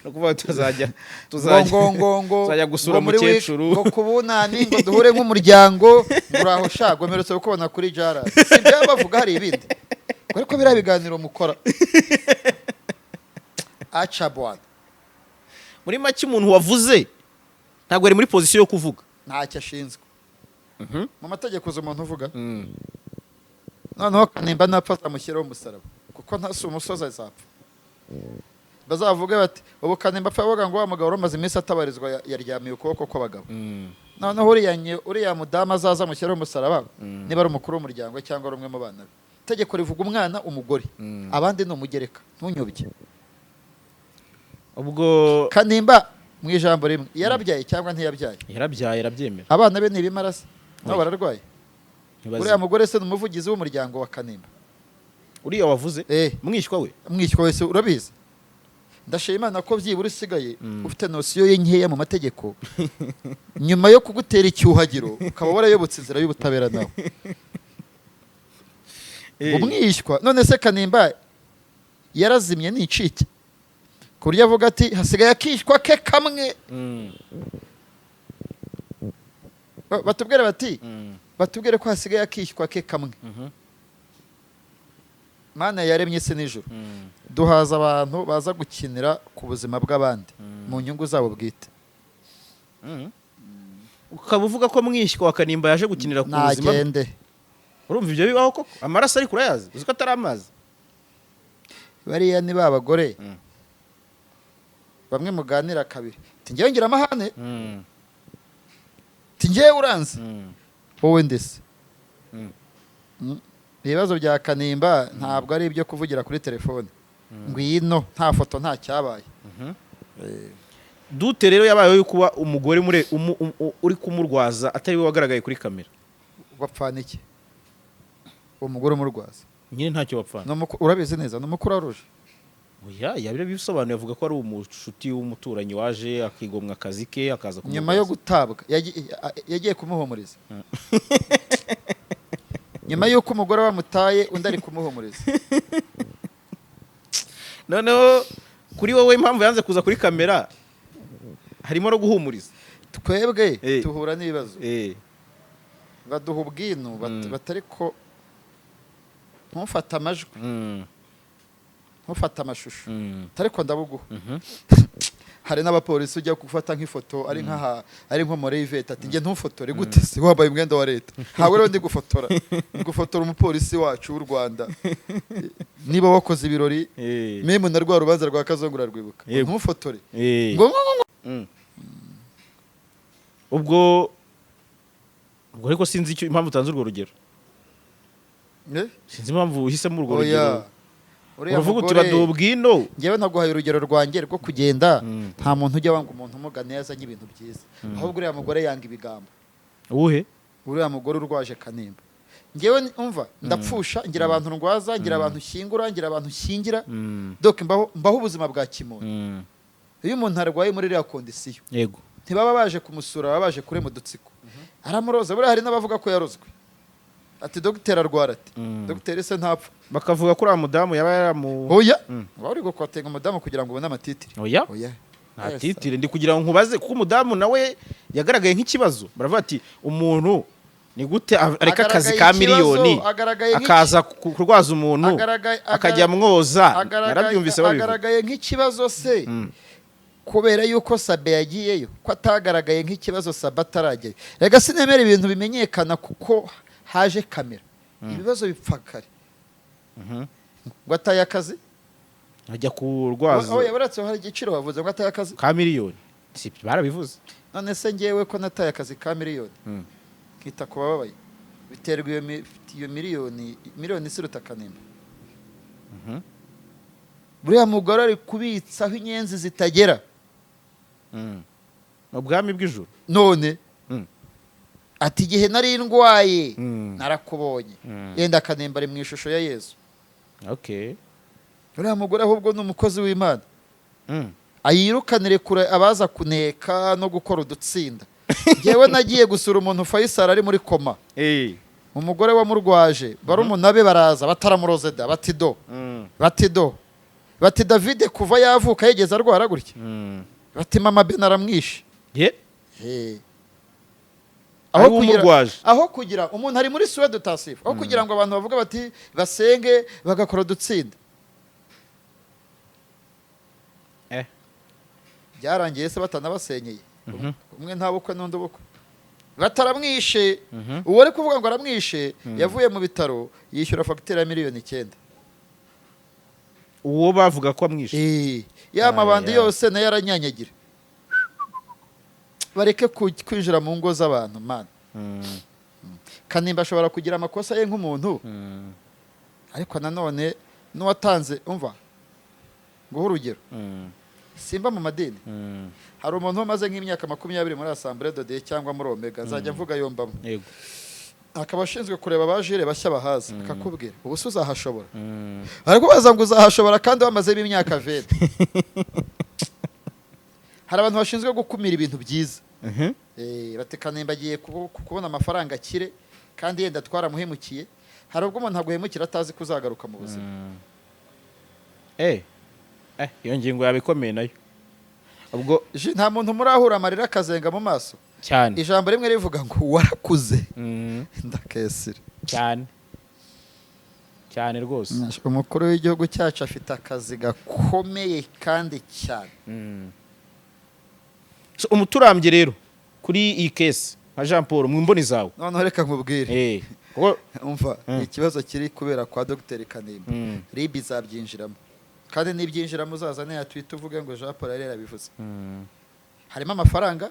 B: No kuvuga tuzajya
A: Ngo
B: tuzajya
A: ngo ngo ngo
B: tuzajya gusura
A: ngo muri
B: umukecuru.
A: Ngo ku bunani, ngo duhure nk'umuryango, ngo uraho sha, ngo mperutse kukubona kuri jara. Si ibyo bavuga, hari ibindi. Ngo ariko biriya biganiro mukora, aca bwana.
B: Muri make, umuntu wavuze ntabwo ari muri position yo kuvuga.
A: Ntacyo ashinzwe mu mategeko. Uzi umuntu uvuga noneho Kanimba napfa azamushyiraho umusaraba, kuko ntasi umusozi azapfa. Bazavuge bati ubu Kanimba apfa, bavuga ngo wa mugabo wari umaze iminsi atabarizwa yaryamiye ukuboko kw'abagabo. Noneho uriya mudamu azaza amushyiraho umusaraba, niba ari umukuru w'umuryango cyangwa ari umwe mu bana be. Itegeko rivuga umwana, umugore, abandi ni umugereka. Ntunyobye.
B: Ubwo
A: Kanimba mu ijambo rimwe, yarabyaye cyangwa ntiyabyaye?
B: Yarabyaye, arabyemera.
A: Abana be ni ibimarasa nabo?
B: Oya.
A: Bararwaye?
B: Ntibazi.
A: Uriya mugore se ni umuvugizi w'umuryango wa Kanimba?
B: Uriya wavuze?
A: Eh.
B: Mwishywa we?
A: Mwishywa wese urabizi. Ndashima Imana ko byibura usigaye ufite notion ye nkeya mu mategeko, nyuma yo kugutera icyuhagiro ukaba warayobotse inzira y'ubutabera nawe. Umwishywa, none se Kanimba yarazimye ni incike ku buryo avuga ati hasigaye akishywa ke kamwe? Batubwire bati batubwire ko hasigaye akishywa ke kamwe. Mana yaremye isi n'ijuru, duhaza abantu baza gukinira ku buzima bw'abandi mu nyungu zabo bwite.
B: Ukaba uvuga ko mwishywa wa Kanimba yaje gukinira ku buzima bwe?
A: Nagende.
B: Urumva ibyo bibaho koko? Amaraso ariko urayazi, uzi ko atari amazi.
A: Bariya ni ba bagore bamwe muganira kabiri, ati ngewe ngira amahane, ati ngewe uranzi wowe ndetse. Ibibazo bya Kanimba ntabwo ari ibyo kuvugira kuri telefone, ngwino nta foto, nta cyabaye.
B: Dute rero yabayeho yo kuba umugore muri uri kumurwaza atari we wagaragaye kuri kamera?
A: Bapfana iki, uwo mugore umurwaza?
B: Nyine ntacyo bapfana.
A: Urabizi neza ni umukuru aruje.
B: Oya, yabyo bisobanuye, avuga ko ari umushuti w'umuturanyi waje akigomwa akazi ke akaza kumurwaza.
A: Nyuma yo gutabwa yagiye kumuhumuriza, nyuma y'uko umugore bamutaye undi ari kumuhumuriza.
B: Noneho kuri wowe, impamvu yanze kuza kuri kamera harimo no guhumuriza?
A: Twebwe tuhura n'ibibazo, baduha ubwinu batari ko ntufate amajwi, ntufate amashusho, ariko ndabuguha. Hari n'abapolisi ujya gufata nk'ifoto ari nk'aha, ari nko muri iveta, ati njye ntufotore. Gute se wambaye umwenda wa leta? Ntabwo rero ndi gufotora, ndi gufotora umupolisi wacu w'u Rwanda. Niba wakoze ibirori memu na rwa rubanza rwa Kazungu urarwibuka?
B: Yego.
A: Ntufotore ngo ngo.
B: Ubwo ariko sinzi icyo impamvu utanze urwo rugero.
A: Eh?
B: Sinzi impamvu uhisemo urwo
A: Oya.
B: rugero.
A: Uriya
B: Uravuga uti
A: mugore-
B: baduha ubwino.
A: Njyewe naguhaye urugero rwanjye rwo kugenda. Nta muntu ujya wanga umuntu umugana yazanye ibintu byiza. Ahubwo uriya mugore yanga ibigambo.
B: Uwuhe?
A: Uriya mugore urwaje Kanimba. Njyewe umva, ndapfusha, ngira abantu ndwaza, ngira abantu nshyingura, ngira abantu nshyingira. Donc mbaho ubuzima bwa kimuntu. Iyo umuntu arwaye muri iriya condition, ntibaba baje kumusura, baba baje kurema udutsiko. Aramuroza. Buriya hari n'abavuga ko yarozwe, ati dogiteri arwara, ati dogiteri se ntapfa?
B: Bakavuga ko uriya mudamu yaba yaramu
A: Oya, waba uri gukotenga umudamu kugira ngo ubone amatitire.
B: Oya.
A: Oya.
B: Nta
A: Yes.
B: titre, ndi kugira ngo nkubaze, kuko umudamu nawe yagaragaye nk'ikibazo. Baravuga ati umuntu ni gute areka akazi ka
A: Agaragaye ikibazo,
B: miliyoni
A: agaragaye
B: akaza kurwaza umuntu, akajya amwoza? Narabyumvise babivuga.
A: Agaragaye nk'ikibazo se kubera yuko Sabe yagiyeyo, ko atagaragaye nk'ikibazo Sabe atarajyayo? Rega sinemera ibintu bimenyekana kuko haje kamera. Ibibazo bipfa kare. Ngo ataye akazi?
B: Ajya kurwaza.
A: Oya, buretse, hari igiciro bavuze ngo ataye akazi?
B: Ka miliyoni. Si barabivuze?
A: None se ngewe ko nataye akazi ka miliyoni nkita ku bababaye, biterwa iyo miliyoni, miliyoni isiruta Kanimba? Buriya mugore ari kubitsa aho inyenzi zitagera.
B: Mu bwami bw'ijuru.
A: None ati igihe nari ndwaye narakubonye. Yenda Kanimba ari mu ishusho ya Yezu. Uriya mugore ahubwo ni umukozi w'Imana. Ayirukanire kure abaza kuneka no gukora udutsinda. Ngewe nagiye gusura umuntu Faisal ari muri koma. Umugore wamurwaje, barumuna be baraza bataramuroze da, bati do, bati do. Bati David kuva yavuka yigeze arwara gutya? Bati mama Ben aramwishe.
B: Ye.
A: Eh.
B: Ari we umurwaje.
A: Aho kugira umuntu ari muri soins intensifs, aho kugira ngo abantu bavuge bati basenge bagakora udutsinda. Byarangiye se batanabasenyeye? Umwe nta bukwe n'undi ubukwe bataramwishe. Uwo ari kuvuga ngo aramwishe yavuye mu bitaro yishyura fagitire ya miliyoni 9.
B: Uwo bavuga ko amwishe?
A: Eh, ya mabandi yose nayo aranyanyagira. Bareke kwinjira mu ngo z'abantu, man. Kanimba ashobora kugira amakosa ye nk'umuntu, ariko nanone n'uwatanze, umva nguhe urugero, simba mu madini, hari umuntu umaze nk'imyaka 20 muri Assemblée de Dieu cyangwa muri Omega, nzajya mvuga yombamo, akaba ashinzwe kureba abajire bashya bahaza, akakubwira: "Ubu se uzahashobora?" Arakubaza ngo uzahashobora kandi wamazemo imyaka 20. Hari abantu bashinzwe gukumira ibintu byiza. Bati Kanimba agiye kubona amafaranga akire, kandi yenda twaramuhemukiye. Hari ubwo umuntu aguhemukira atazi ko uzagaruka mu buzima.
B: Iyo ngingo yaba ikomeye nayo ubwo.
A: Nta muntu murahura amarira akazenga mu maso?
B: Cyane.
A: Ijambo rimwe rivuga ngo warakuze, ndakesira.
B: Cyane cyane rwose.
A: Umukuru w'igihugu cyacu afite akazi gakomeye kandi cyane.
B: So, umuturambye rero kuri iyi case nka Jean Paul mu mboni zawe?
A: Noneho reka nkubwire.
B: Kuko
A: Umva, ikibazo kiri kubera kwa Dogiteri Kanimba, RIB izabyinjiramo, kandi nibyinjiramo uzazane yatwita uvuge ngo Jean Paul yari yarabivuze. Harimo amafaranga,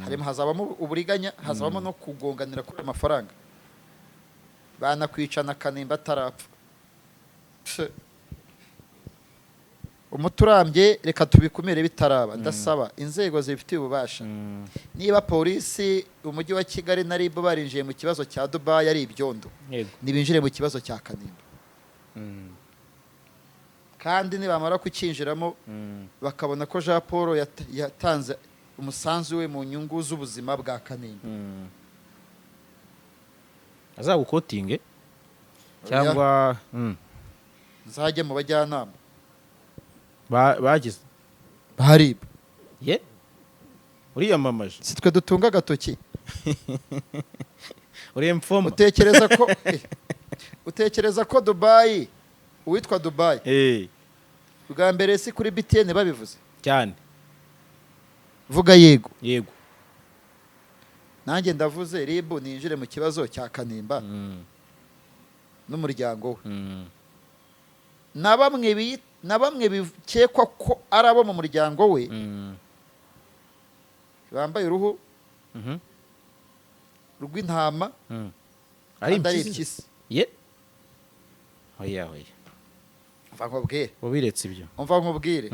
A: harimo, hazabamo uburiganya, hazabamo no kugonganira kuri ayo mafaranga, banakwicana Kanimba atarapfa. Pse. Umuti urambye, reka tubikumire bitaraba. Ndasaba inzego zibifitiye ububasha, niba polisi, umujyi wa Kigali na RIB barinjiye mu kibazo cya Dubayi ari ibyondo, ntibinjire mu kibazo cya Kanimba. Kandi nibamara kucyinjiramo, bakabona ko Jean Paul yatanze umusanzu we mu nyungu z'ubuzima bwa Kanimba,
B: Azagukotinge cyangwa
A: nzajye mu bajyanama.
B: Bagize
A: Ba RIB.
B: Ye, uriyamamaje.
A: Si twe dutunga agatoki.
B: Uri mfoma.
A: Utekereza ko Dubayi, uwitwa Dubayi, bwa mbere si kuri BTN babivuze?
B: Cyane.
A: Vuga yego.
B: Yego.
A: Nanjye ndavuze: RIB ninjire mu kibazo cya Kanimba n'umuryango we, na bamwe bikekwa ko ari abo mu muryango we bambaye uruhu rw'intama
B: Ari
A: kandi ari
B: impyisi.
A: impyisi.
B: Ye, oya oya.
A: Umva nkubwire.
B: Ubiretse ibyo.
A: Umva nkubwire.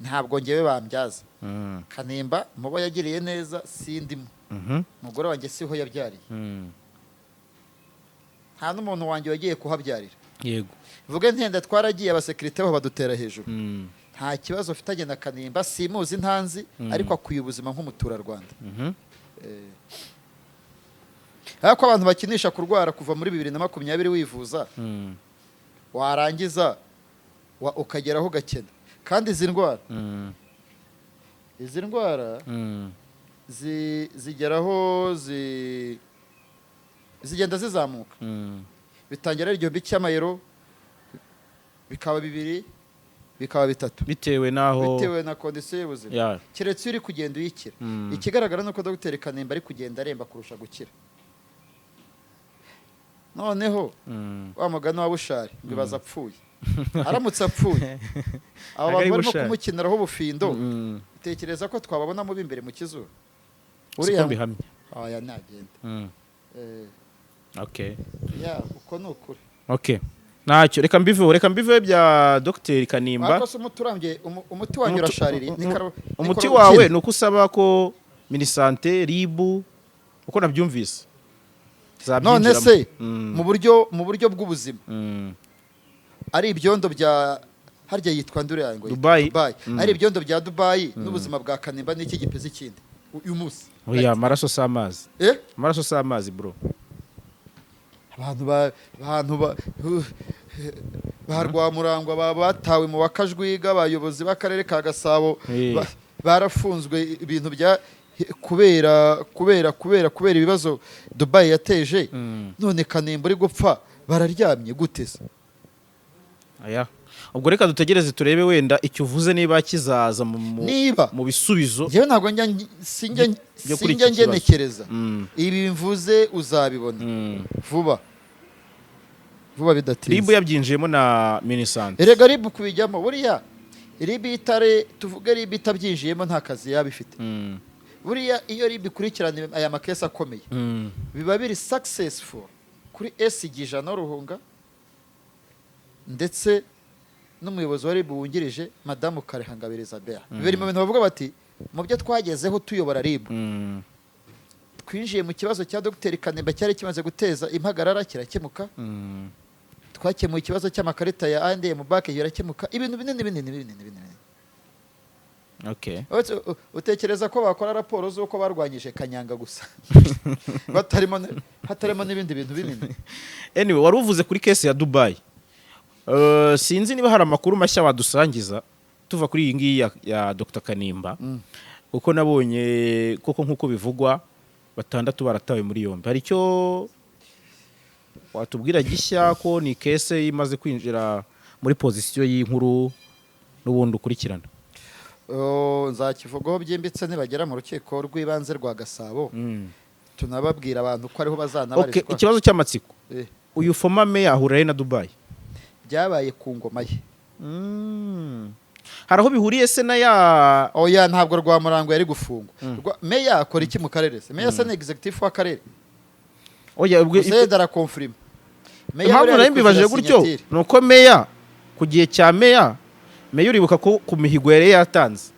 A: Ntabwo ngewe bambyaza. Kanimba mubo yagiriye neza sindimo. Umugore wanjye siho yabyariye. Nta n'umuntu wanjye wagiye kuhabyarira. Vuge ntenda twaragiye, abasekirite bo badutera hejuru. Nta kibazo mfitanye na Kanimba, simuzi, ntanzi, ariko akwiye ubuzima nk'umuturarwanda. Ariko abantu bakinisha kurwara kuva muri 2020 wivuza, warangiza ukageraho ugakena. Kandi izi ndwara, izi ndwara zigeraho zigenda zizamuka. Bitangira ari 1000 cy'amayero, bikaba 2, bikaba 3.
B: Bitewe n'aho.
A: Bitewe na condition y'ubuzima, keretse iyo uri kugenda uyikira. Ikigaragara ni uko Dogiteri Kanimba ari kugenda aremba kurusha gukira. Noneho wa mugani wa Bushari ngo ibaze apfuye, aramutse apfuye, aba
B: Ntabwo
A: bantu
B: ari
A: barimo
B: Bushari.
A: kumukiniraho ubufindo, utekereza ko twababonamo b'imbere mu kizuru?
B: Siko mbihamya.
A: Aya nagenda.
B: Okay.
A: Ya, uko ni ukuri.
B: Okay, ntacyo, reka mbiveho bya Dogiteri Kanimba.
A: Ariko se umuti urambye, umuti wanjye urashaririye. Ni ni
B: Umuti
A: chloroquine.
B: wawe ni uko usaba ko MINISANTE, RIB, uko nabyumvise,
A: None
B: zabyinjiramo.
A: se mu buryo bw'ubuzima, ari ibyondo bya harya yitwa ndure yawe ngo yitwa
B: Dubai.
A: Dubai. Ari ibyondo bya Dubai n'ubuzima bwa Kanimba, n'iki gipeza ikindi uyu munsi?
B: Oya, amaraso si amazi.
A: Eh?
B: Amaraso si amazi, bro.
A: Abantu ba abantu ba Ba Rwamurangwa baba batawe mu bakajwiga, abayobozi b'akarere ka Gasabo barafunzwe, ibintu bya kubera ibibazo Dubai yateje. None Kanimba uri gupfa, bararyamye gute se?
B: Aya, ubwo reka dutegereze turebe wenda icyo uvuze niba kizaza
A: Niba
B: mu bisubizo
A: njyewe ntabwo njya sinjya
B: byo kuri
A: sinjya
B: iki kibazo.
A: ngenekereza. Ibi mvuze uzabibona vuba vuba bidatinze.
B: RIB yabyinjiyemo na MINISANTE.
A: Erega RIB kubijyamo, buriya RIB itare, tuvuge RIB itabyinjiyemo, nta kazi yaba ifite. Buriya iyo RIB ikurikirana aya makesi akomeye, biba biri successful kuri SG Jano Ruhunga ndetse n'umuyobozi wa RIB wungirije, Madamu Karehangabo Elizabeth. Biri mu bintu bavuga bati: "Mu byo twagezeho tuyobora RIB, twinjiye mu kibazo cya Dr Kanimba cyari kimaze guteza impagarara, kirakemuka. Twakemuye ikibazo cy'amakarita ya I&M Bank, kirakemuka." Ibintu binini binini binini binini. Utekereza ko bakora raporo z'uko barwanyije kanyanga gusa, batarimo hatarimo n'ibindi bintu binini?
B: Anyway, wari uvuze kuri case ya Dubai. Sinzi niba hari amakuru mashya wadusangiza tuva kuri iyi ngiyi ya Dr Kanimba, kuko nabonye koko nk'uko bivugwa batandatu baratawe muri yombi. Hari icyo watubwira gishya, ko ni case imaze kwinjira muri position y'inkuru n'ubundi ukurikirana?
A: Oh, nzakivugaho byimbitse nibagera mu rukiko rw'ibanze rwa Gasabo, tunababwira abantu ko ariho bazanabarizwa.
B: Ikibazo cy'amatsiko: uyu former mayor ahura he na Dubai?
A: Byabaye ku ngoma ye.
B: Hari aho bihuriye se na ya
A: Oya, ntabwo Rwamurango yari gufungwa. Meya akora iki mu karere se? Meya se ni executive w'akarere?
B: Oya,
A: Uzeda arakonfirima. Meya
B: impamvu
A: buriya
B: nayo
A: ari
B: mbibajije
A: kuzira
B: gutyo
A: signature.
B: ni uko meya, ku gihe cya meya, meya uribuka ko ku mihigo yari yatanze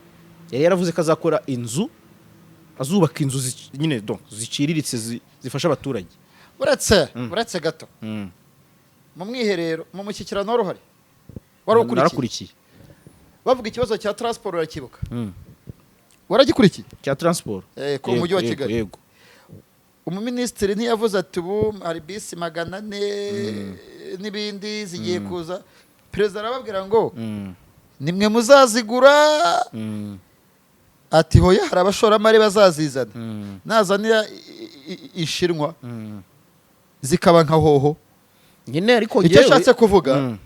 B: yari yaravuze ko azakora inzu, azubaka inzu nyine donc ziciriritse zifasha abaturage.
A: Uretse gato, mu mwiherero, mu mushyikirano wari uhari, wari ukurikiye?
B: Narakurikiye.
A: Bavuga ikibazo cya transport, urakibuka? Waragikurikiye?
B: Cya transport?
A: Ku mujyi wa
B: Yego,
A: Kigali.
B: Yego.
A: Umuminisitiri ntiyavuze ati: "Ubu hari bisi 400 n'ibindi zigiye kuza"? Perezida arababwira ngo: "Nimwe muzazigura?" Ati: "Hoya, hari abashoramari bazazizana." Nazanira ishinwa zikaba nka hoho.
B: Nyine ariko
A: Icyo ashatse kuvuga,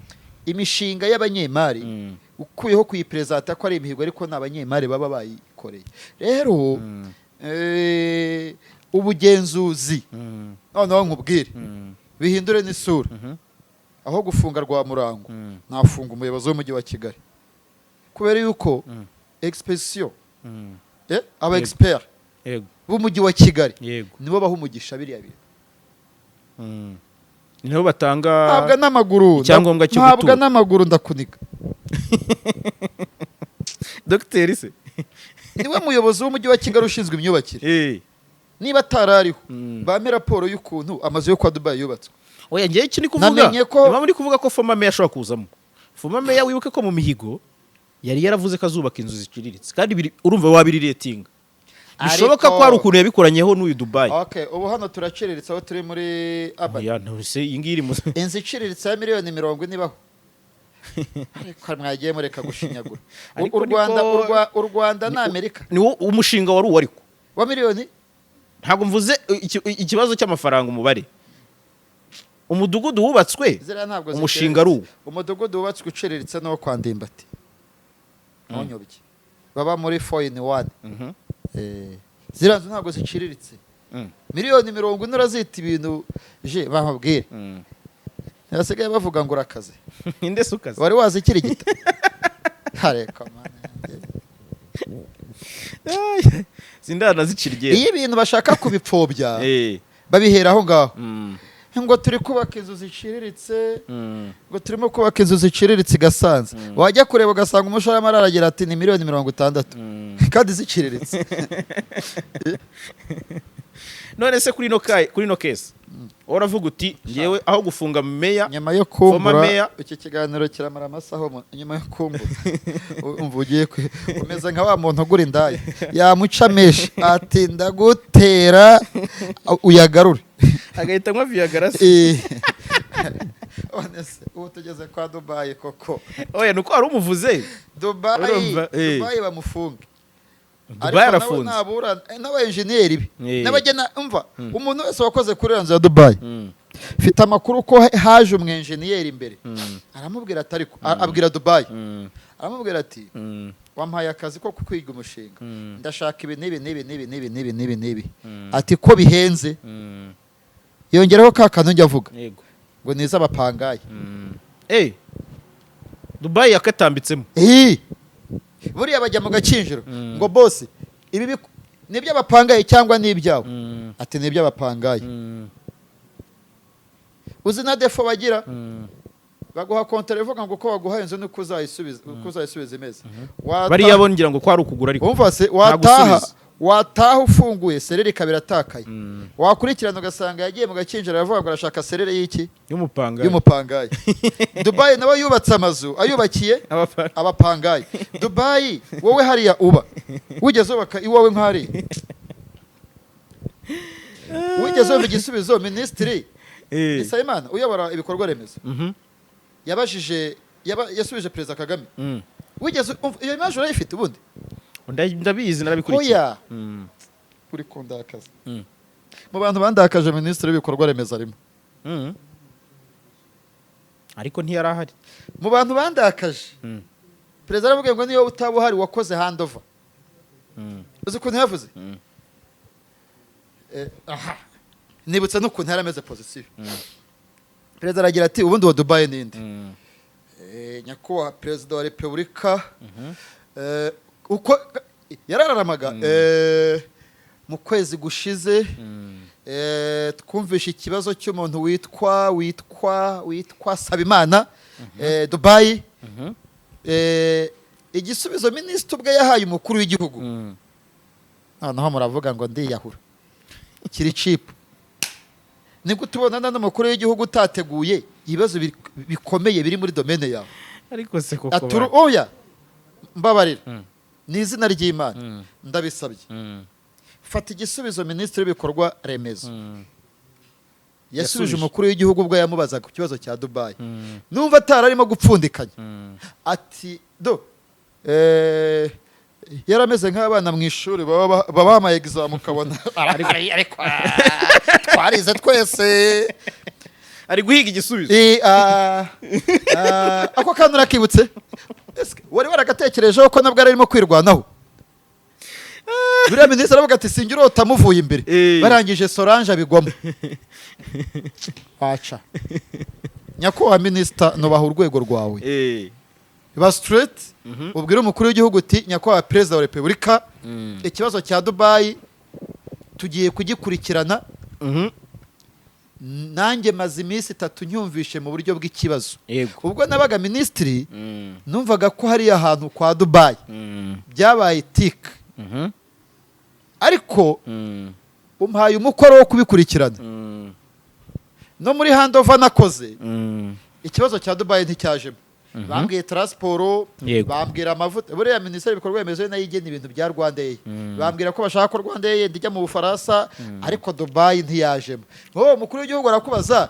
A: imishinga y'abanyemari, ukuyeho kuyiperezanta ko ari imihigo, ariko ni abanyemari baba bayikoreye. Rero ubugenzuzi, noneho nkubwire, bihindure n'isura. Aho gufunga Rwamurango, nafunga umuyobozi w'umujyi wa Kigali, kubera yuko expression aba expert b'umujyi wa Kigali nibo baha umugisha biriya bintu.
B: Ni nabo batanga
A: Ntabwo n'amaguru
B: icyangombwa cyo
A: ntabwo
B: gutura.
A: n'amaguru ndakuniga.
B: Dogiteri se?
A: Niwe muyobozi w'umujyi wa Kigali ushinzwe imyubakire. Niba atarariho, bampe raporo y'ukuntu amazu yo kwa Dubai yubatswe.
B: Oya, ngewe icyo ndi kuvuga,
A: Namenye ko-
B: impamvu ndi kuvuga ko former mayor ashobora kuzamo, former mayor wibuke ko mu mihigo yari yaravuze ko azubaka inzu ziciriritse, kandi urumva wabiriretinga bishoboka ko hari ukuntu yabikoranyeho n'uyu Dubai.
A: Okay, ubu hano turaciriritse aho turi muri urban?
B: Oya, ntuse iyi ngiyi iri mu
A: Inzu iciriritse ya miliyoni 40 ibaho? Ariko mwagiye mureka gushinyagura.
B: Ariko
A: U Rwanda u Rwanda ni Amerika?
B: Ni wo umushinga wari uwo, ariko
A: Wa miliyoni?
B: Ntabwo mvuze ikibazo cy'amafaranga, umubare. Umudugudu wubatswe,
A: Ziriya ntabwo
B: umushinga ari uwo.
A: Umudugudu wubatswe uciriritse n'uwo kwa Ndimbati, ntunyobye, baba muri four in one. Ziriya nzu ntabwo ziciriritse. Miliyoni 40 urazita ibintu je bababwire? Ntibasigaye bavuga ngo urakaze.
B: Inde se ukaze?
A: Wari wazi ikirigita? Hareka mana yanjye.
B: Sindanazicira igenda.
A: Iyo ibintu bashaka kubipfobya, babihera aho ngaho, ngo turi kubaka inzu ziciriritse, ngo turimo kubaka inzu ziciriritse i Gasanze. Wajya kureba ugasanga umushoramari aragira ati: "Ni miliyoni 60," kandi ziciriritse.
B: None se kuri ino case uravuga uti: "Ngewe aho gufunga meya,
A: Nyuma yo
B: former
A: kumbura,
B: mayor."
A: iki kiganiro kiramara amasaha nyuma yo kumbura, umva ugiye umeze nka wa muntu ugura indaya, yamuca menshi ati: "Ndagutera uyagarure."
B: Agahita anywa Viagra se?
A: None se ubu tugeze kwa Dubayi koko?
B: Oya, nuko wari umuvuze.
A: Dubayi.
B: Urumva, eh.
A: Dubayi bamufunge.
B: Dubayi arafunze.
A: Nabura n'abayenjeniyeri be n'abagena. Umva, umuntu wese wakoze kuri iyo nzu ya Dubayi, mfite amakuru ko haje umwenjeniyeri imbere, aramubwira ati, ariko abwira Dubayi, aramubwira ati: "Wampaye akazi ko kwiga umushinga, ndashaka ibi n'ibi n'ibi n'ibi n'ibi n'ibi n'ibi n'ibi." Ati: "Ko bihenze?" Yongeraho ka kantu njya avuga ngo ni iz'abapangayi.
B: Dubayi yakatambitsemo.
A: Ii! Buriya bajya mu gakinjiro ngo: "Boss, ibi ni iby'abapangayi cyangwa ni ibyawe?" Ati: "Ni iby'abapangayi." Uzi na défaut bagira? Baguha contrat ivuga ngo uko baguha inzu niko uzayisubiza, uko uzayisubiza imeze.
B: Bariya bo ngira ngo ko ari ukugura, ariko
A: Umva se, wataha
B: gusubiza.
A: Wataha ufunguye, serrure ikaba iratakaye, wakurikirana ugasanga yagiye mu gakinjiro aravuga ngo arashaka serrure y'iki?
B: Y'umupangayi.
A: Y'umupangayi. Dubayi nawe yubatse amazu ayubakiye abapangayi. Dubayi, wowe hariya uba wigeze wubaka iwawe nk'hariya? Wigeze wumva igisubizo Minisitiri Nsabimana uyobora ibikorwa remezo yabajije, yasubije Perezida Kagame? Wigeze umva iyo image? Urayifite ubundi?
B: Ndabizi, narabikurikiye.
A: Oya, uri kundakaza. Mu bantu bandakaje, Minisitiri w'ibikorwa remezo arimo.
B: Ariko ntiyari ahari.
A: Mu bantu bandakaje, perezida aravuga ngo niyo utaba uhari wakoze handover. Uzi ukuntu yavuze? Aha nibutse n'ukuntu yari ameze position. Perezida aragira ati: "Ubundi wa Dubayi ninde?" "Nyakubahwa Perezida wa Repubulika," uko yarararamaga, "mu kwezi gushize twumvishe ikibazo cy'umuntu witwa Sabimana, Dubayi." Igisubizo minisitiri ubwe yahaye umukuru w'igihugu, noneho muravuga ngo ndiyahura, kiri cheap. Ni gute ubonana n'umukuru w'igihugu utateguye ibibazo bikomeye biri muri domaine yawe?
B: Ariko se koko
A: Aturu, oya, mbabarira, ni izina ry'Imana, ndabisabye, fata igisubizo minisitiri w'ibikorwa remezo yasubije
B: Yasubije.
A: umukuru w'igihugu ubwo yamubazaga ku kibazo cya Dubayi. Numva atari arimo gupfundikanya, ati do yarameze nk'abana mu ishuri baba babaye examen, ukabona ariko twarize twese.
B: Ari guhiga igisubizo.
A: Ako kantu urakibutse? Ese wari waragatekerejeho ko nabwo yari arimo kwirwanaho? Buriya minisitiri aravuga ati: "Sinjye urota amuvuye imbere." Barangije Solange abigwamo waca. Nyakubahwa minisita, nubaha urwego rwawe. Ba straight, ubwire umukuru w'igihugu uti: "Nyakubahwa Perezida wa Repubulika, ikibazo cya Dubayi tugiye kugikurikirana. Nanjye maze iminsi 3 nyumvishe mu buryo bw'ikibazo." Ubwo nabaga minisitiri, numvaga ko hariya hantu kwa Dubayi byabaye tike, ariko umpaye umukoro wo kubikurikirana. No muri handover nakoze, ikibazo cya Dubayi nticyajemo. Bambwiye transport, bambwira amavuta. Buriya minisiteri y'ibikorwa remezo nayo igena ibintu bya RwandAir. Bambwira ko bashaka ko RwandAir yenda ijya mu Bufaransa, ariko Dubayi ntiyajemo. Wowe umukuru w'igihugu arakubaza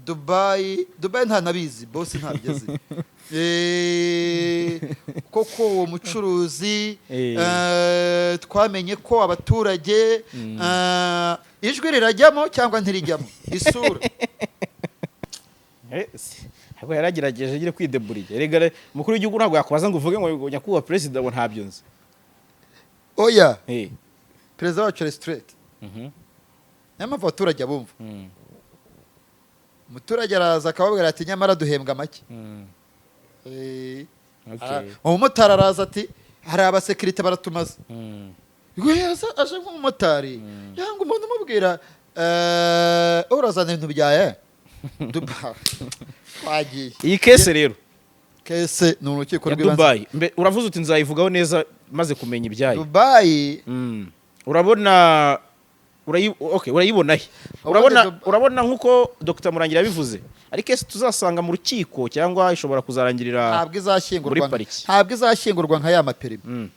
A: Dubayi, Dubayi ntanabizi, boss ntabyo azi. Koko uwo mucuruzi, twamenye ko abaturage, ijwi rirajyamo cyangwa ntirijyamo isura?
B: Ntabwo yaragerageje nyine kwideburiye. Erega umukuru w'igihugu ntabwo yakubaza ngo uvuge ngo nyakubahwa perezida ngo ntabyo nzi.
A: Oya, perezida wacu ari straight. Niyo mpamvu abaturage abumva. Umuturage araza akababwira ati: "Nyamara duhembwa make." Umumotari araza ati: "Hari abasekirite baratumaze." We aje nk'umumotari yanga umuntu umubwira, urazana ibintu bya Dubai twagiye.
B: Iyi case rero
A: Case ni urukiko
B: ya
A: rw'ibanze.
B: Dubai. Uravuze uti nzayivugaho neza maze kumenya ibyayo.
A: Dubai.
B: Urabona okay, urayibona he?
A: Ubundi
B: Urabona urabona nkuko Dr Murangira yabivuze, ariko case tuzasanga mu rukiko cyangwa ishobora kuzarangirira
A: Ntabwo izashyingurwa
B: muri pariki?
A: Ntabwo izashyingurwa nka ya maperimi.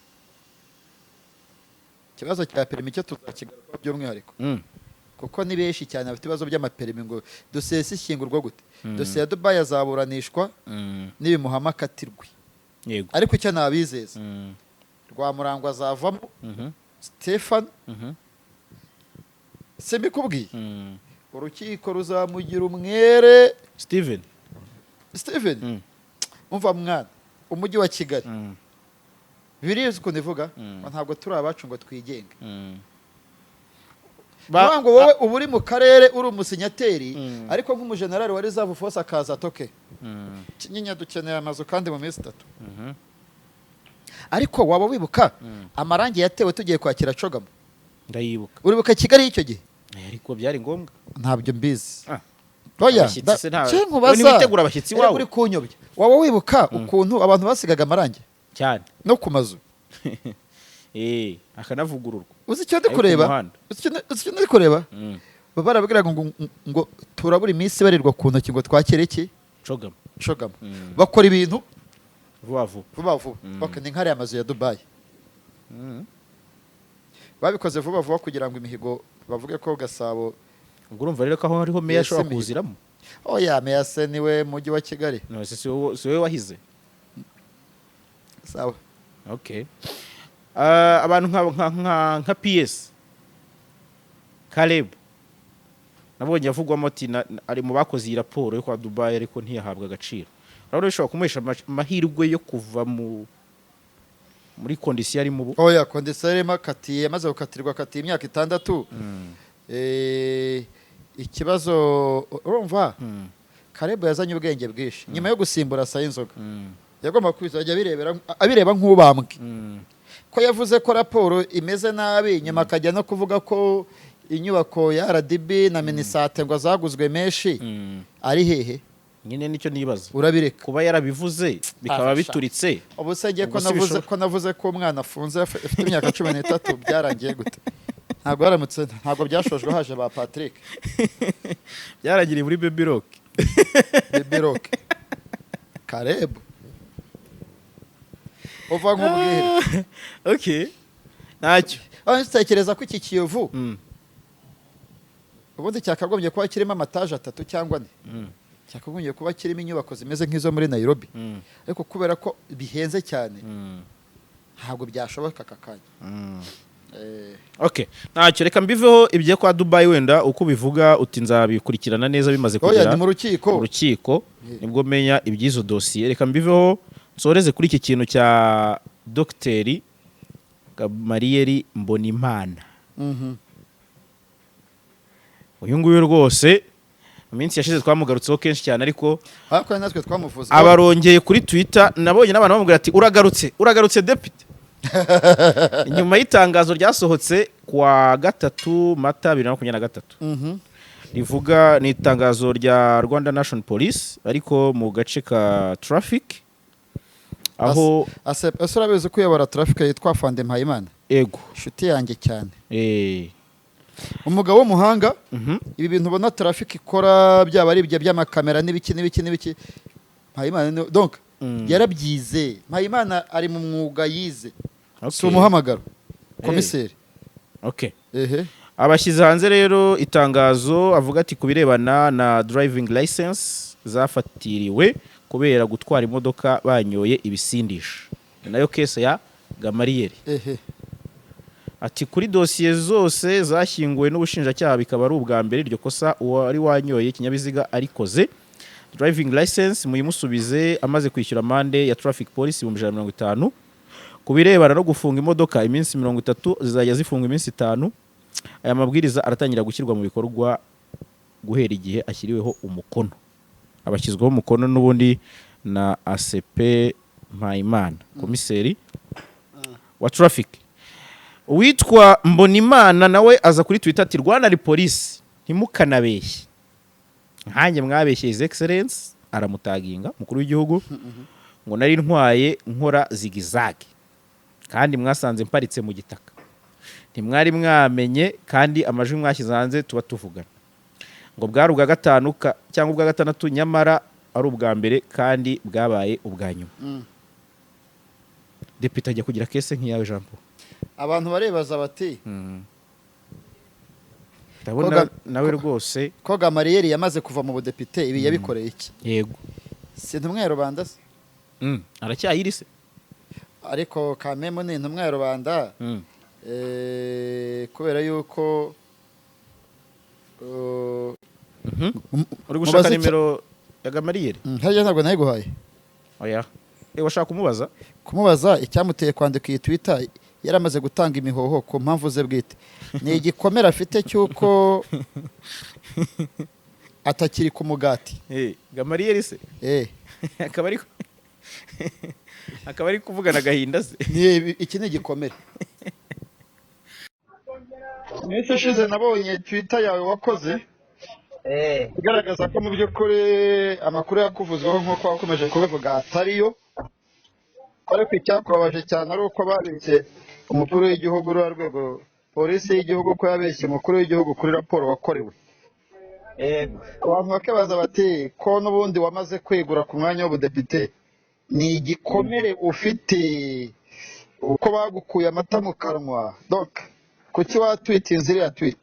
A: Ikibazo cya perimi cyo tuzakigarukaho by'umwihariko. Kuko ni benshi cyane bafite ibibazo by'amaperimi, ngo dosiye si ishyingurwa gute? Dosiye ya Dubai azaburanishwa nibimuhama akatirwe. Ariko icyo nabizeza, Rwamurangwa azavamo. Stefan, simbikubwiye? Urukiko ruzamugira umwere.
B: Steven.
A: Steven. Umva mwana, umujyi wa Kigali, birizi ukuntu ivuga ngo ntabwo turi abacu ngo twigenge. Ba ngo wowe uba uri mu karere, uri umusinyateri, ariko nk'umujenerali wa reserve force akaza toke, "Kinyinya dukeneye amazu kandi mu minsi 3." Ariko waba wibuka amarangi yatewe tugiye kwakira CHOGM?
B: Ndayibuka.
A: Uribuka Kigali y'icyo gihe?
B: Ariko byari ngombwa.
A: Ntabyo mbizi.
B: Ah.
A: Oya,
B: Abashyitsi se
A: cye
B: wowe
A: nkubaza.
B: ntiwitegura abashyitsi
A: Erega
B: iwawe?
A: uri kunyobya. Waba wibuka ukuntu abantu basigaga amarangi
B: Cyane.
A: no ku mazu?
B: Akanavugururwa.
A: Uzi icyo ndi
B: Ayo ku
A: kureba?
B: muhanda.
A: Uzi icyo ndi kureba? Baba barabwiraga ngo turabura iminsi ibarirwa ku ntoki ngo twakire iki?
B: CHOGM.
A: CHOGM. Bakora ibintu
B: Vuba vuba.
A: vuba vuba. Okay, ni nk'ariya mazu ya Dubai, babikoze vuba vuba kugira ngo imihigo bavuge ko Gasabo.
B: Ubwo urumva rero ko aho hariho meya
A: Yes,
B: ashobora
A: imihigo.
B: kuziramo.
A: Oya, meya se niwe mujyi wa Kigali?
B: No, si wowe wahize.
A: Sawa.
B: Okay. Ah, abantu nka PS Caleb nabonye avugwamo ati ari mu bakoze iyi raporo yo kwa Dubai, ariko ntiyahabwa agaciro. Urabona bishobora kumuhesha amahirwe yo kuva muri condition arimo ubu?
A: Oya, condition yarimo akatiye, amaze gukatirwa, akatiye imyaka 6. Ikibazo urumva, Caleb yazanye ubwenge bwinshi nyuma yo gusimbura Sayinzoga. Yagomba kuzajya abirebera, abireba nk'ubambwe. Ko yavuze ko raporo imeze nabi, nyuma akajya no kuvuga ko inyubako ya RDB na Minisante ngo zaguzwe menshi, ari hehe?
B: Nyine nicyo nibaza.
A: Urabireka.
B: Kuba yarabivuze bikaba
A: Afasha.
B: bituritse.
A: Ubu se ngiye ko
B: Ubwo si
A: navuze
B: bishobora.
A: ko navuze ko umwana afunze afite imyaka 13, byarangiye gute? Ntabwo yaramutse, ntabwo byashojwe haje ba Patrick.
B: Byarangiriye muri Baby Rock.
A: Baby Rock. Caleb, uva nk'ubwire.
B: Okay, ntacyo.
A: Aho ntekereza ko iki Kiyovu ubundi cyakagombye kuba kirimo amataje atatu cyangwa ane, cyakagombye kuba kirimo inyubako zimeze nk'izo muri Nairobi, ariko kubera ko bihenze cyane, ntabwo byashoboka aka kanya.
B: Okay, ntacyo, reka mbiveho ibyo kwa Dubai. Wenda uko ubivuga uti nzabikurikirana neza bimaze
A: Oya,
B: kugera
A: ni mu rukiko.
B: Mu rukiko nibwo menya iby'izo dosiye. Reka mbiveho nsoreze kuri iki kintu cya Dogiteri Gamariyeri Mbonimana. Uyu nguyu rwose mu minsi yashize twamugarutseho kenshi cyane, ariko
A: Ariko natwe twamuvuze.
B: abarongeye kuri Twitter, nabonye n'abantu bamubwira ati "Uragarutse, uragarutse depite", nyuma y'itangazo ryasohotse kuwa 3 Mata 2023, rivuga, ni itangazo rya Rwanda National Police, ariko mu gace ka traffic aho
A: Ese urabizi ko uyobora traffic yitwa Fande Mpayimana?
B: Ego.
A: Inshuti yanjye cyane, umugabo w'umuhanga. Ibi bintu ubona traffic ikora, byaba ari ibyo by'amakamera n'ibiki n'ibiki n'ibiki, Mpayimana donc yarabyize. Mpayimana ari mu mwuga yize, si umuhamagaro, komiseri. Ehe.
B: Abashyize hanze rero itangazo avuga ati ku birebana na driving license zafatiriwe kubera gutwara imodoka banyoye ibisindisha, ni nayo case ya Gamariyeri. Ati kuri dosiye zose zashyinguwe n'ubushinjacyaha, bikaba ari ubwa mbere iryo kosa uwari wanyoye ikinyabiziga arikoze, driving license muyimusubize amaze kwishyura amande ya traffic police 150,000. Ku birebana no gufunga imodoka iminsi 30, zizajya zifunga iminsi 5. Aya mabwiriza aratangira gushyirwa mu bikorwa guhera igihe ashyiriweho umukono. Abashyizweho umukono n'ubundi na ACP Mpayimana, komiseri wa traffic. Uwitwa Mbonimana nawe aza kuri Twitter ati "Rwanda ni polisi, ntimukanabeshye nkanjye, mwabeshye His Excellence", aramutaginga umukuru w'igihugu, ngo "nari ntwaye nkora zigzag kandi mwasanze mparitse mu gitaka, ntimwari mwamenye kandi amajwi mwashyize hanze tuba tuvugana", ngo bwari ubwa gatanu cyangwa ubwa gatandatu, nyamara ari ubwa mbere kandi bwabaye ubwa nyuma. Depite ajya kugira case nk'iyawe, Jean Paul.
A: Abantu baribaza bati
B: Ndabona nawe rwose.
A: Ko Gamariyeri yamaze kuva mu budepite, ibi yabikoreye iki?
B: Yego.
A: Si intumwa ya rubanda se?
B: Aracyayiri se?
A: Ariko kamemo ni intumwa ya rubanda. Kubera yuko
B: Uri gushaka
A: mubaze
B: nimero ya Gamariyeri?
A: Harya ntabwo nayiguhaye?
B: Oya. Washaka kumubaza?
A: Kumubaza icyamuteye kwandika iyi Twitter yaramaze gutanga imihoho ku mpamvu ze bwite. Ni igikomere afite cy'uko atakiri ku mugati.
B: Gamariyeri se?
A: Eh.
B: Akaba ari kuvugana agahinda se?
A: Iki ni igikomere. Iminsi ishize nabonye Twitter yawe wakoze igaragaza ko mu by'ukuri amakuru yakuvuzweho nk'uko wakomeje kubivuga atariyo, ariko icyakubabaje cyane ari uko babeshye umukuru w'igihugu, ruriya rwego polisi y'igihugu, ko yabeshye umukuru w'igihugu kuri raporo wakorewe. Abantu bakibaza bati ko n'ubundi wamaze kwegura ku mwanya w'ubudepite, ni igikomere ufite uko bagukuye amata mu kanwa? Donc kuki watwitinze iriya tweet?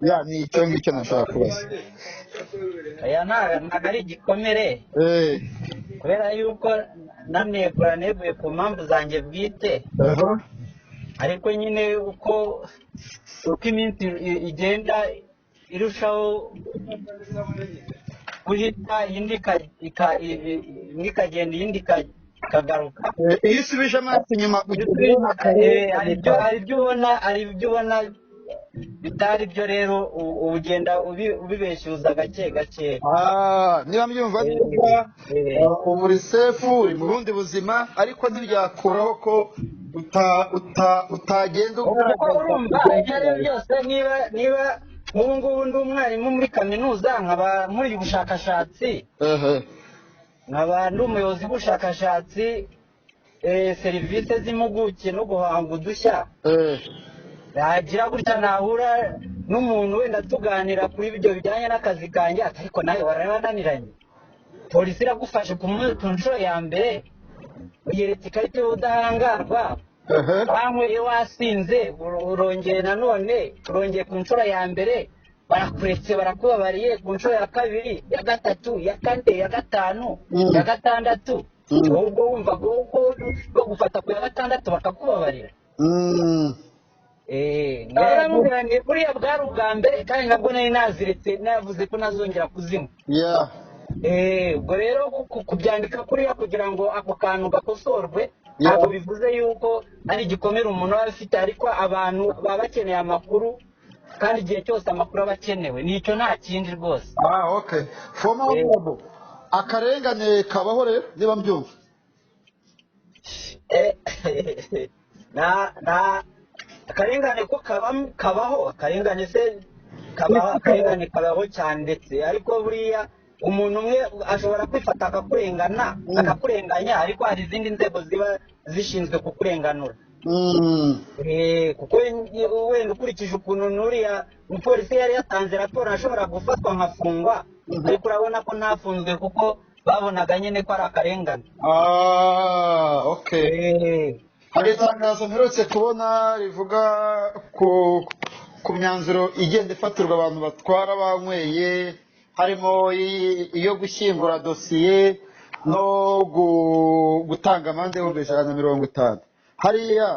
A: Ya, ni icyo ngicyo nashaka kubaza.
D: Aya ntabwo ari igikomere, kubera yuko nanegura neguye ku mpamvu zanjye bwite. Ariko nyine uko iminsi igenda irushaho guhita, iyindi imwe ikagenda, iyindi ikagaruka.
A: Iyo usubije amaso inyuma ugenda ubona
D: Hari ibyo ubona bitari byo, rero ugenda ubibeshyuza gake gake.
A: Ah, niba mbyumva neza, ubu uri safe, uri mu bundi buzima, ariko ntibyakuraho ko utagenda
D: Kuko
A: ugaragaza
D: urumva, ibyo ari byo byose, niba nk'ubu ngubu ndi umwarimu muri kaminuza, nkaba nkuriye ubushakashatsi, nkaba ndi umuyobozi w'ubushakashatsi, serivisi z'impuguke no guhanga udushya, nagira gutya nahura n'umuntu wenda tuganira kuri ibyo bijyanye n'akazi kanjye ati: "Ariko nawe warabananiranye, polisi iragufashe ku nshuro ya mbere, uyeretse ikarita y'ubudahangarwa, banyweye wasinze, urongeye nanone, urongeye ku nshuro ya mbere barakuretse, barakubabariye, ku nshuro ya kabiri, ya gatatu, ya kane, ya gatanu, ya gatandatu, ubwo wumva ko bagufata ku ya gatandatu bakakubabarira." Naramubwira nti buriya bwari ubwa mbere, kandi nabwo nari naziretse, navuze ko ntazongera kuzinywa. Ubwo rero kubyandika kuriya kugira ngo ako kantu gakosorwe, ntabwo bivuze yuko ari igikomere umuntu aba afite, ariko abantu baba bakeneye amakuru, kandi igihe cyose amakuru aba akenewe. Nicyo, nta kindi rwose.
A: Ah, okay. Former honorable, akarengane kabaho rero niba mbyumva?
D: Na akarengane ko kabaho, akarengane se kabaho, akarengane kabaho cyane ndetse, ariko buriya umuntu umwe ashobora kwifata akakurengana, akakurenganya, ariko hari izindi nzego ziba zishinzwe kukurenganura. Kuko wenda ukurikije ukuntu n'uriya mupolisi yari yatanze raporo, ashobora gufatwa nkafungwa, ariko urabona ko ntafunzwe kuko babonaga nyine ko ari akarengane.
A: Ah, okay. Hari itangazo mperutse kubona rivuga ku myanzuro igenda ifatirwa abantu batwara banyweye, harimo iyo gushyingura dosiye no gutanga amande 150,000. Hariya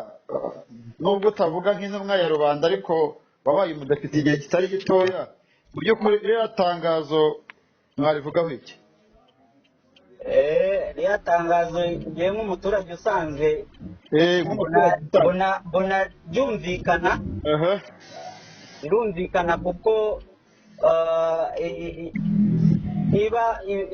A: nubwo utavuga nk'intumwa ya rubanda, ariko wabaye umudepite igihe kitari gitoya, mu by'ukuri ririya tangazo mwarivugaho iki?
D: Ririya tangazo, ngewe nk'umuturage usanzwe,
A: Nk'umuturage usanzwe.
D: mbona ryumvikana. Birumvikana kuko niba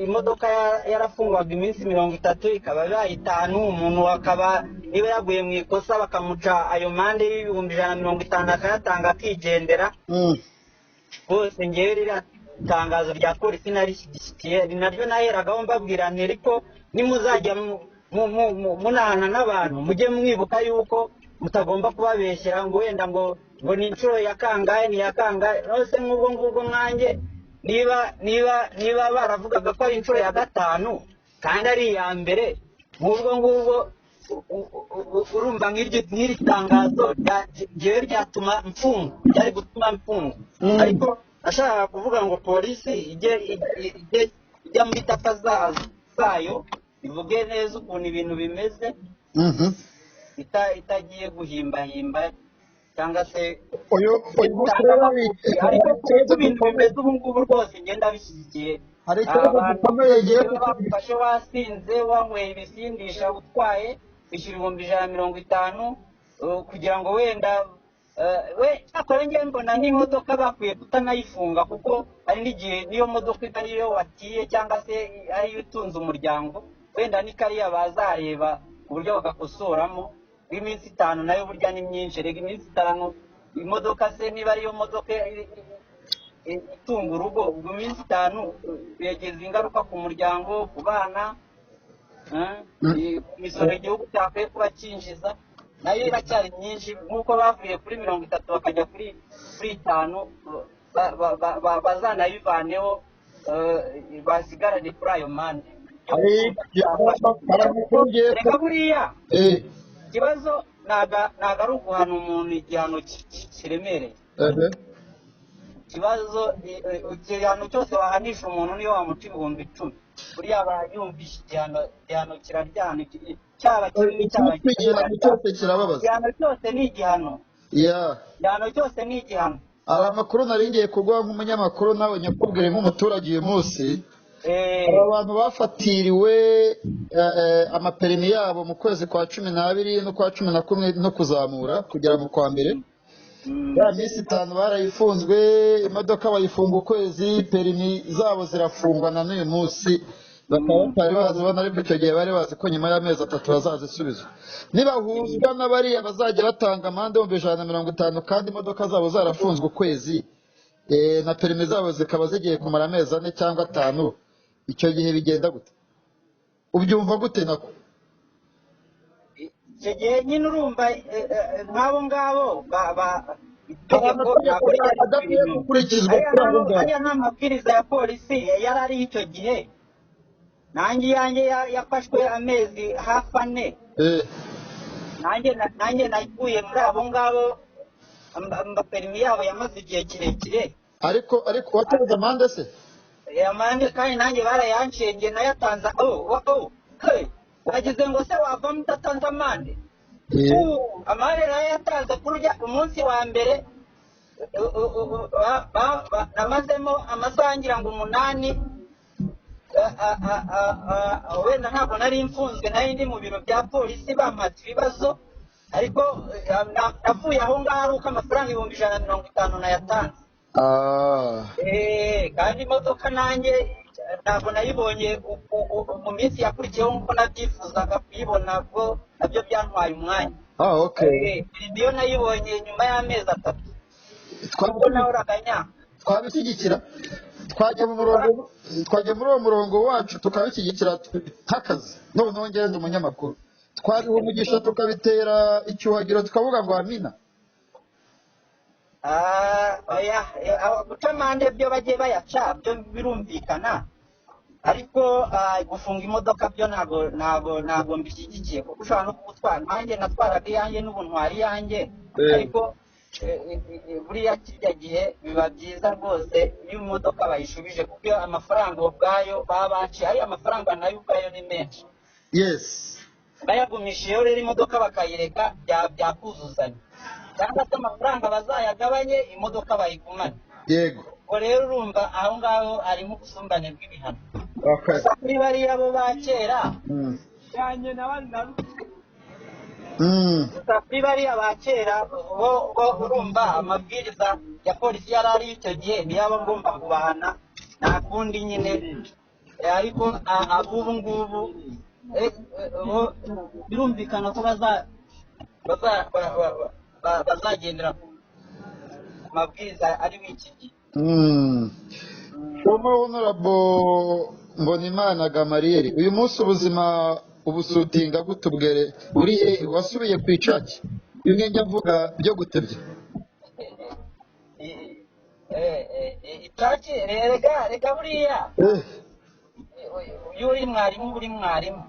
D: imodoka yarafungwaga iminsi 30 ikaba ibaye 5, umuntu akaba niba yaguye mu ikosa bakamuca ayo mande y'150,000 akayatanga akigendera. Rwose ngewe ririya tangazo rya polisi narishyigikiye, ni naryo naheragaho mbabwira nti: "Ariko nimuzajya munahana n'abantu, mujye mwibuka yuko mutagomba kubabeshyera ngo wenda ngo ni inshuro ya kangahe, ni iya kangahe." Rwose nk'ubwo ngubwo mwanjye niba baravugaga ko ari inshuro ya gatanu kandi ari iya mbere, nk'ubwo ngubwo Urumva nk'iri tangazo njyewe ryatuma mfungwa, ryari gutuma mfungwa. Ariko ashaka kuvuga ngo polisi ijye ijya muri data zayo, ivuge neza ukuntu ibintu bimeze, itagiye guhimbahimba cyangwa se
A: Uyu munsi
D: gutanga
A: rero
D: amakuru. Ariko
A: hari ikibazo
D: uko ibintu
A: gikomeye,
D: bimeze ubu ngubu rwose ngenda bishyigikiye.
A: hari ikibazo
D: Abantu
A: gikomeye ngiye
D: iyo bagufashe wasinze, wanyweye ibisindisha, utwaye, wishyura 150,000, kugira ngo wenda we cyakora njye mbona nk'imodoka bakwiye kutanayifunga, kuko hari n'igihe n'iyo modoka itari iyo watiye cyangwa se ariyo itunze umuryango, wenda ni kariya bazareba uburyo bagakosoramo. Bw'iminsi 5 nayo burya ni myinshi. Rega iminsi 5, imodoka se niba ariyo modoka itunga urugo, ubwo iminsi 5 yageza ingaruka ku muryango, ku bana, imisoro igihugu cyakwiye kuba cyinjiza nayo iracyari myinshi. Nk'uko bavuye kuri 30 bakajya kuri 5, bazanayivaneho, basigarane kuri ayo mande.
A: Hari amakuru ngiye
D: Reka buriya ikibazo ntago ari uguhana umuntu igihano kiremereye. Ikibazo, igihano cyose wahanisha umuntu, niyo wamuca 10,000, buriya aba yumvishe igihano. Igihano kiraryana, cyaba kinini, cyaba
A: Ikipe, igihano cyose kirababaza.
D: Igihano cyose ni igihano. Igihano cyose ni igihano.
A: Hari amakuru nari ngiye kuguha nk'umunyamakuru, nawe nyakubwire nk'umuturage uyu munsi. Hari abantu bafatiriwe amaperimi yabo mu kwezi kwa 12 n'ukwa 11 no kuzamura kugera mu kwa mbere. Ya minsi 5 barayifunzwe, imodoka bayifunga ukwezi, perimi zabo zirafungwa na n'uyu munsi bakaba batari bazibona, ariko icyo gihe bari bazi ko nyuma y'amezi 3 bazazisubizwa. Nibahuzwa n'abariya bazajya batanga amande 150,000 kandi imodoka zabo zarafunzwe ukwezi, na perimi zabo zikaba zigiye kumara amezi 4 cyangwa 5, icyo gihe bigenda gute? Ubyumva gute nako?
D: Icyo gihe nyine urumva, nk'abo ngabo
A: Hari
D: itegeko
A: amategeko
D: ntabwo rijya
A: adakwiye
D: risubira inyuma.
A: gukurikizwa
D: Ariya
A: kuri abo ngabo.
D: Ariya ni amabwiriza ya polisi yari ariho icyo gihe. Nanjye iyanjye yafashwe amezi hafi 4. Nanjye naguye muri abo ngabo, amaperimi yabo yamaze igihe kirekire.
A: Ariko watanze amande se?
D: Amande kandi nanjye barayanciye, njye nayatanze. Oh, hey, wagize ngo se wavamo udatanze amande? Amande nayo yatanze kurya umunsi wa mbere, namazemo amasaha ngira ngo 8. Wenda ntabwo nari mfunzwe, nari ndi mu biro bya polisi bampata ibibazo, ariko navuye aho ngaho ari uko amafaranga 150,000 nayatanze. Kandi imodoka nanjye ntabwo nayibonye mu minsi yakurikiyeho nk'uko nabyifuzaga kuyibona, bwo nabyo byantwaye umwanya.
A: Ah, okay.
D: Niyo nayibonye nyuma y'amezi 3 ubwo nahoraga nyaka.
A: Twabishyigikira, twajya mu murongo, twajya muri uwo murongo wacu tukabishyigikira nk'akazi. Noneho ngende umunyamakuru, twabiha umugisha, tukabitera icyuhagiro, tukavuga ngo amina.
D: Ah, oya, guca amande byo bagiye bayaca byo birumvikana, ariko gufunga imodoka byo ntabwo mbishyigikiye, kuko ushobora no kugutwara. Nanjye natwaraga iyanjye, n'ubu ntwara iyanjye. Ariko buriya kirya gihe biba byiza rwose iyo imodoka bayishubije, kuko iyo amafaranga ubwayo baba baciye, ariya mafaranga nayo ubwayo ni menshi. Bayagumishijeho rero imodoka bakayireka, byakuzuzanya, cyangwa se amafaranga bazayagabanye, imodoka bayigumane. Ubwo rero urumva aho ngaho harimo ubusumbane bw'ibihano. Gusa kuri bariya bo ba kera, gusa kuri bariya ba kera bo urumva amabwiriza ya polisi yari ariyo icyo gihe, niyo aba agomba kubahana, nta kundi nyine. Ariko ab'ubu ngubu, bo birumvikana ko bazagendera ku mabwiriza ari iki gihe.
A: Umu Honorable Mbonimana Gamariel, uyu munsi ubuzima ubusutinga gute? Ubwere uri he? Wasubiye ku icaki, bimwe njya mvuga byo gutebya?
D: Icaki, rega buriya iyo uri mwarimu uba uri mwarimu.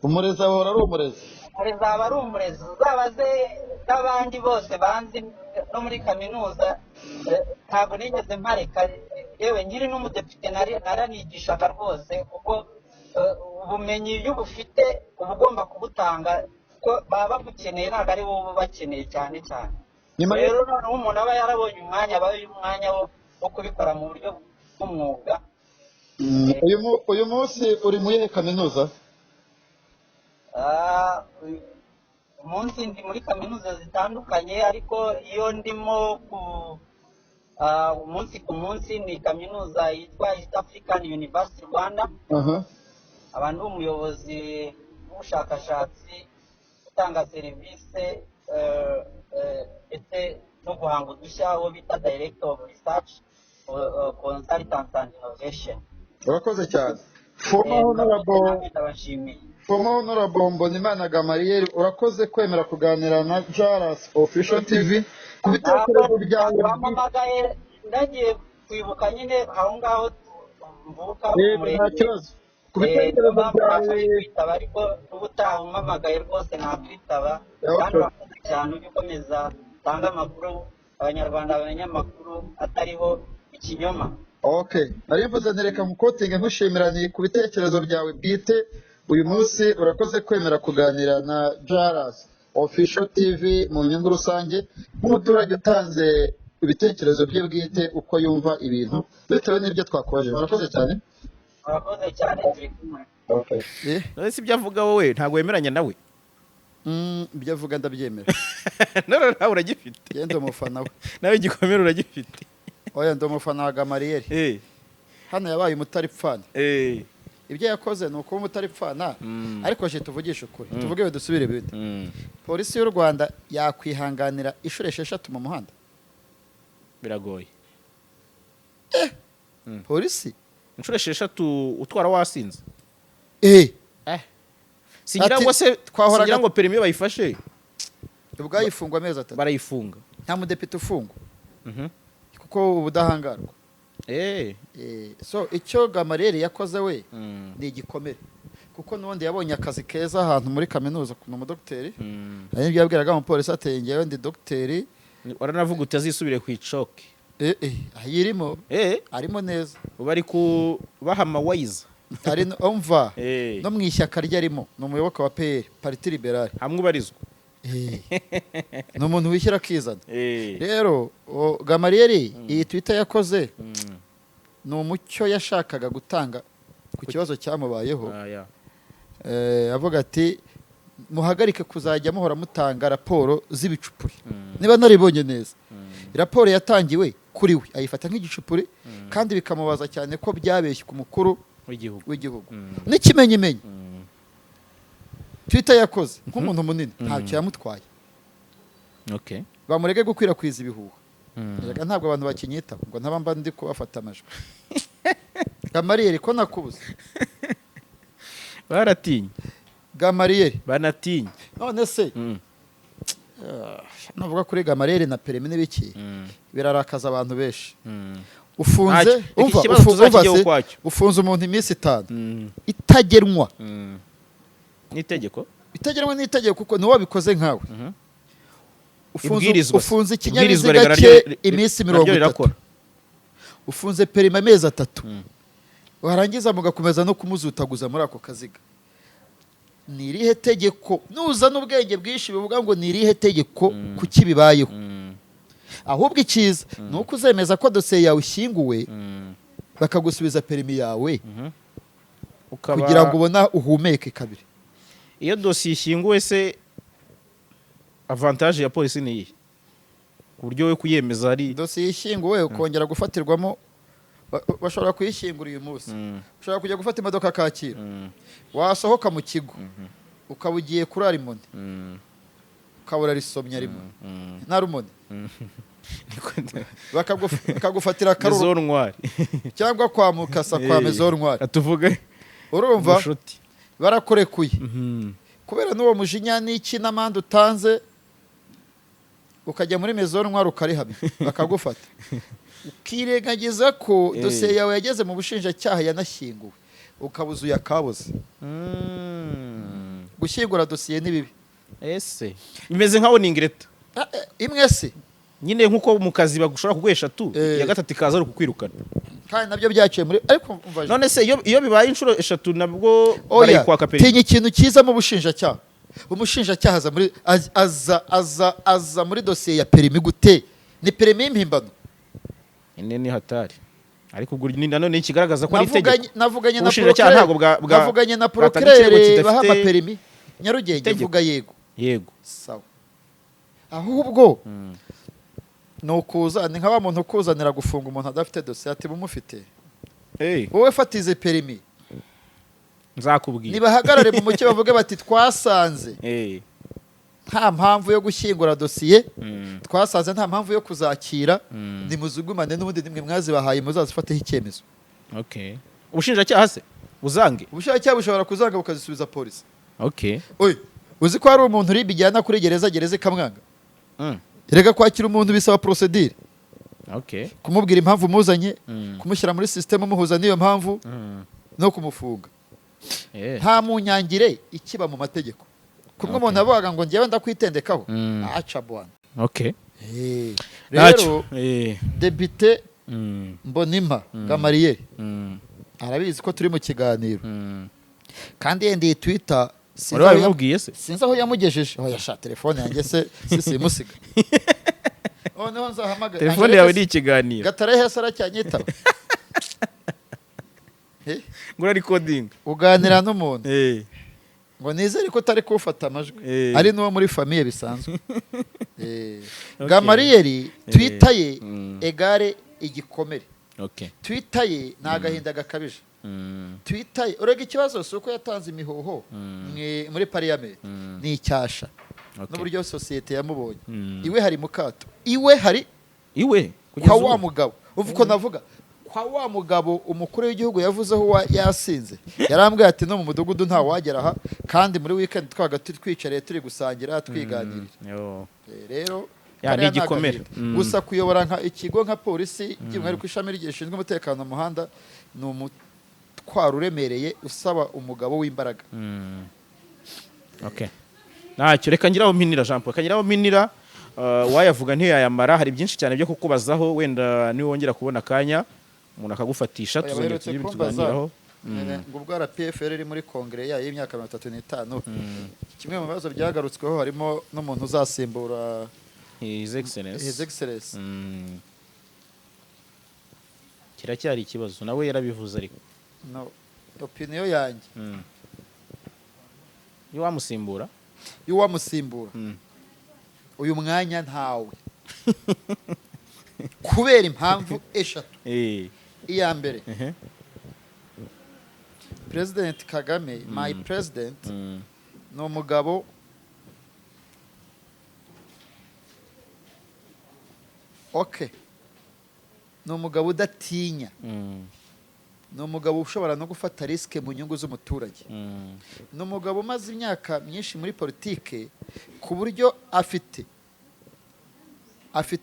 A: Umurezi ahora ari umurezi.
D: Umurezi aba ari umurezi, uzabaze n'abandi bose banzi no muri kaminuza, ntabwo nigeze mpareka. Yewe, nkiri n'umudepite naranigishaga rwose, kuko ubumenyi iyo ubufite uba ugomba kubutanga, kuko baba bagukeneye, ntabwo ari wowe ubakeneye cyane cyane.
A: Nyuma
D: Rero noneho umuntu aba yarabonye umwanya, aba umwanya wo kubikora mu buryo bw'umwuga.
A: Uyu munsi uri muri iyihe kaminuza?
D: Ah, uyu munsi ndi muri kaminuza zitandukanye, ariko iyo ndimo ku umunsi ku munsi ni kaminuza yitwa East African University Rwanda. Aba ndi umuyobozi w'ubushakashatsi, utanga serivisi ndetse no guhanga udushya, uwo bita Director of Research, Consultants and Innovation.
A: Urakoze cyane, Former Honorable.
D: Namwe ndabashimiye.
A: Former Honorable Mbonimana Gamariel, urakoze kwemera kuganira na Jaras Official TV ku bitekerezo byawe.
D: Bampamagaye ndagiye kwibuka nyine aho ngaho mvuka mu
A: Yego, nta
D: murenge.
A: kibazo. Ku
D: Niyo
A: bitekerezo
D: mpamvu
A: byawe.
D: ntabashije kwitaba, ariko n'ubutaha umpamagaye rwose nakwitaba. Kandi urakoze cyane, ujye ukomeza utange amakuru, Abanyarwanda bamenye amakuru atariho ikinyoma.
A: Okay, nari mvuze nti reka muquotinge nkushimira ni ku bitekerezo byawe bwite uyu munsi. Urakoze kwemera kuganira na Jaras Official TV mu nyungu rusange, nk'umuturage utanze ibitekerezo bye bwite, uko yumva ibintu bitewe n'ibyo twakubajije. Urakoze cyane.
D: Urakoze cyane, turi kumwe.
A: Okay.
B: None se ibyo avuga wowe ntabwo wemeranya nawe?
A: Ibyo avuga ndabyemera.
B: None nawe uragifite?
A: Njye ndi umufana we.
B: Nawe igikomere uragifite?
A: Oya, ndi umufana wa Gamariyeri. Hano yabaye umutaripfana. Ibyo yakoze ni ukuba umutaripfana, ariko je tuvugishe ukuri, tuvuge dusubire ibindi. Polisi y'u Rwanda yakwihanganira inshuro 6 mu muhanda?
B: Biragoye.
A: Polisi?
B: Inshuro 6 utwara wasinze?
A: Eh.
B: Singira
A: Ati,
B: ngo se singira ngo perimi iyo bayifashe
A: Ubwayifungwa amezi 3.
B: Barayifunga.
A: Nta mudepite ufungwa, kuko ubudahangarwa. So icyo Gamariyeri yakoze we ni igikomere, kuko n'ubundi yabonye akazi keza ahantu muri kaminuza, ni umudogiteri. Hari n'ibyo yabwiraga umupolisi, ati: "Ngewe ndi dogiteri."
B: Waranavuga uti azisubire ku icoke.
A: Ayirimo. Arimo neza.
B: Ubu ari kubaha amawayiza.
A: Ari umva, no mu ishyaka rye arimo, ni umuyoboke wa PL, Parti Libéral.
B: Hamwe ubarizwa.
A: Ni umuntu wishyira akizana. Rero Gamariyeri, iyi Twitter yakoze ni umucyo yashakaga gutanga ku kibazo cyamubayeho.
B: Ah, yeah.
A: Avuga ati: "Muhagarike kuzajya muhora mutanga raporo z'ibicupuri." Niba naribonye neza, raporo yatangiwe kuri we ayifata nk'igicupuri, kandi bikamubaza cyane ko byabeshye ku mukuru
B: w'igihugu
A: w'igihugu. N'ikimenyimenyi, Twitter yakoze nk'umuntu munini ntacyo yamutwaye. Bamurege gukwirakwiza ibihuha. Erega ntabwo abantu bakinyitaba ngo ntaba mba ndi kubafata amajwi. Gamariyeri, ko nakubuze?
B: Baratinye.
A: Gamariyeri.
B: Banatinye.
A: None se navuga kuri Gamariyeri na perimi n'ibiki, birarakaza abantu benshi. Ufunze
B: Ntacyo. Iki
A: umva,
B: kibazo
A: umva
B: tuzakijyaho
A: se,
B: ukwacyo.
A: ufunze umuntu iminsi 5 itagenwa
B: N'itegeko.
A: Itagenwa n'itegeko, kuko niwe wabikoze nkawe.
B: Ibwirizwa se.
A: Ufunze
B: Ibwirizwa
A: ikinyabiziga
B: rega
A: cye iminsi
B: naryo
A: 30,
B: rirakora.
A: ufunze perimi amezi 3, warangiza mugakomeza no kumuzutaguza muri ako kaziga. Ni irihe tegeko? Nuzana ubwenge bwinshi bivuga ngo ni irihe tegeko, kuki bibayeho? Ahubwo icyiza ni uko uzemeza ko dosiye yawe ishyinguwe, bakagusubiza perimi yawe, kugira ngo ubone uhumeke kabiri.
B: Iyo dosiye ishyinguwe se, avantage ya polisi ni iyihe ku buryo we kuyemeza ari
A: Dosiye ishyinguwe ukongera gufatirwamo, bashobora kuyishyingura uyu munsi, ushobora kujya gufata imodoka Kacyiru, wasohoka mu kigo ukaba ugiye kurara imoni, ukabura risomye rimwe nta rumoni, bakagufatira akaruru.
B: Maison Noire.
A: Cyangwa kwa Mukasa, kwa Maison Noire.
B: Tuvuge
A: Urumva,
B: umushuti.
A: barakurekuye kubera n'uwo mujinya n'iki n'amande utanze, ukajya muri Maison Noire ukarihamya, bakagufata, ukirengagiza ko dosiye yawe yageze mu bushinjacyaha yanashyinguwe, ukabuza uyakabuze. Gushyingura dosiye ni bibi.
B: Ese bimeze nka warning letter?
A: Ah, imwe se?
B: Nyine nkuko mu kazi bagushobora kuguha eshatu, iya gatatu ikaza ari ukukwirukana.
A: Kandi nabyo byaciye muri, ariko umva.
B: None se iyo bibaye inshuro eshatu nabwo
A: Oya,
B: barayikwaka perimi?
A: Tinya ikintu cyiza mu bushinjacyaha. Umushinjacyaha aza muri aza muri dosiye ya perimi gute? Ni perimi y'impimbano.
B: Ni hatari, ariko ubwo ni nanone ikigaragaza ko ari itegeko.
A: Navuganye na
B: Ubushinjacyaha
A: procureur,
B: ntabwo
A: navuganye na
B: bwatanga ikirego
A: procureur
B: kidafite
A: baha amaperimi Nyarugenge.
B: itegeko.
A: Vuga yego.
B: Yego.
A: Sawa, ahubwo ni ukuza, ni nka wa muntu ukuzanira gufunga umuntu adafite dosiye, ati bumufite. Wowe fata izi perimi.
B: Nzakubwira.
A: Nibahagarare mu mucyo, bavuge bati twasanze nta mpamvu yo gushyingura dosiye, twasanze nta mpamvu yo kuzakira, nimuzugumane, n'ubundi nimwe mwazibahaye, muzazifateho icyemezo.
B: Okay, ubushinjacyaha se buzange?
A: Ubushinjacyaha bushobora kuzanga bukazisubiza polisi. Oye, uzi ko hari umuntu uri bijyana kuri gereza, gereza ikamwanga? Rega kwakira umuntu bisaba procédure, kumubwira impamvu umuzanye, kumushyira muri système umuhuza n'iyo mpamvu, no kumufunga. Nta munyangire ikiba mu mategeko kumwe. Umuntu avuga ngo njyewe ndakwitendekaho, aca bwana.
B: Ntacyo.
A: Rero depite Mbonimpa Gamariyeri arabizi ko turi mu kiganiro, kandi yenda iyi Twitter sinzi
B: Wari wabimubwiye se?
A: Sinzi aho yamugejeje. Oya sha, telefone yanjye se si simusiga? Noneho nzahamagara.
B: Telefone yawe ni ikiganiro.
A: Gatare hese aracyanyitaba?
B: Ngo recording.
A: Uganira n'umuntu ngo nizere ko utari kuwufata amajwi, ari n'uwo muri famille bisanzwe. Gamariyeri, Twitter ye égale igikomere. Twitter ye ni agahinda gakabije. Twitter ye, urega ikibazo si uko yatanze imihoho muri parliament, ni icyasha n'uburyo sosiyete yamubonye. Iwe hari mukato, iwe hari
B: Iwe
A: kwa
B: ubu?
A: Wa mugabo uva uko navuga, kwa wa mugabo umukuru w'igihugu yavuzeho yasinze, yarambwiye ati no mu mudugudu nta wagera aha, kandi muri weekend twabaga turi twicariye, turi gusangira, twiganirira.
B: Yo.
A: Rero
B: Ya,
A: kariya
B: ni igikomere.
A: agahinda. Gusa kuyobora nka ikigo nka polisi, by'umwihariko ishami rishinzwe umutekano mu muhanda, ni umutwaro uremereye usaba umugabo w'imbaraga.
B: Okay. Ntacyo, reka ngiraho mpinira, Jean Paul, reka ngiraho mpinira. Wayavuga ntiyayamara, hari byinshi cyane byo kukubazaho. Wenda niwongera kubona akanya umuntu akagufatisha,
A: Oya,
B: tuzongera
A: baherutse
B: tugire ibyo
A: kumbaza,
B: tuganiraho.
A: Ngo ubwo RPFR iri muri kongere yayo y'imyaka 35, kimwe mu bibazo byagarutsweho harimo n'umuntu uzasimbura
B: His Excellence.
A: His Excellence.
B: Kiracyari ikibazo, nawe yarabivuze ariko.
A: No, opinion yanjye
B: Iyo wamusimbura?
A: Y'uwamusimbura, uyu mwanya ntawe, kubera impamvu eshatu. Iya mbere, President Kagame, my president, ni umugabo, okay, ni umugabo udatinya, ni umugabo ushobora no gufata risque mu nyungu z'umuturage, ni umugabo umaze imyaka myinshi muri politike, ku buryo afite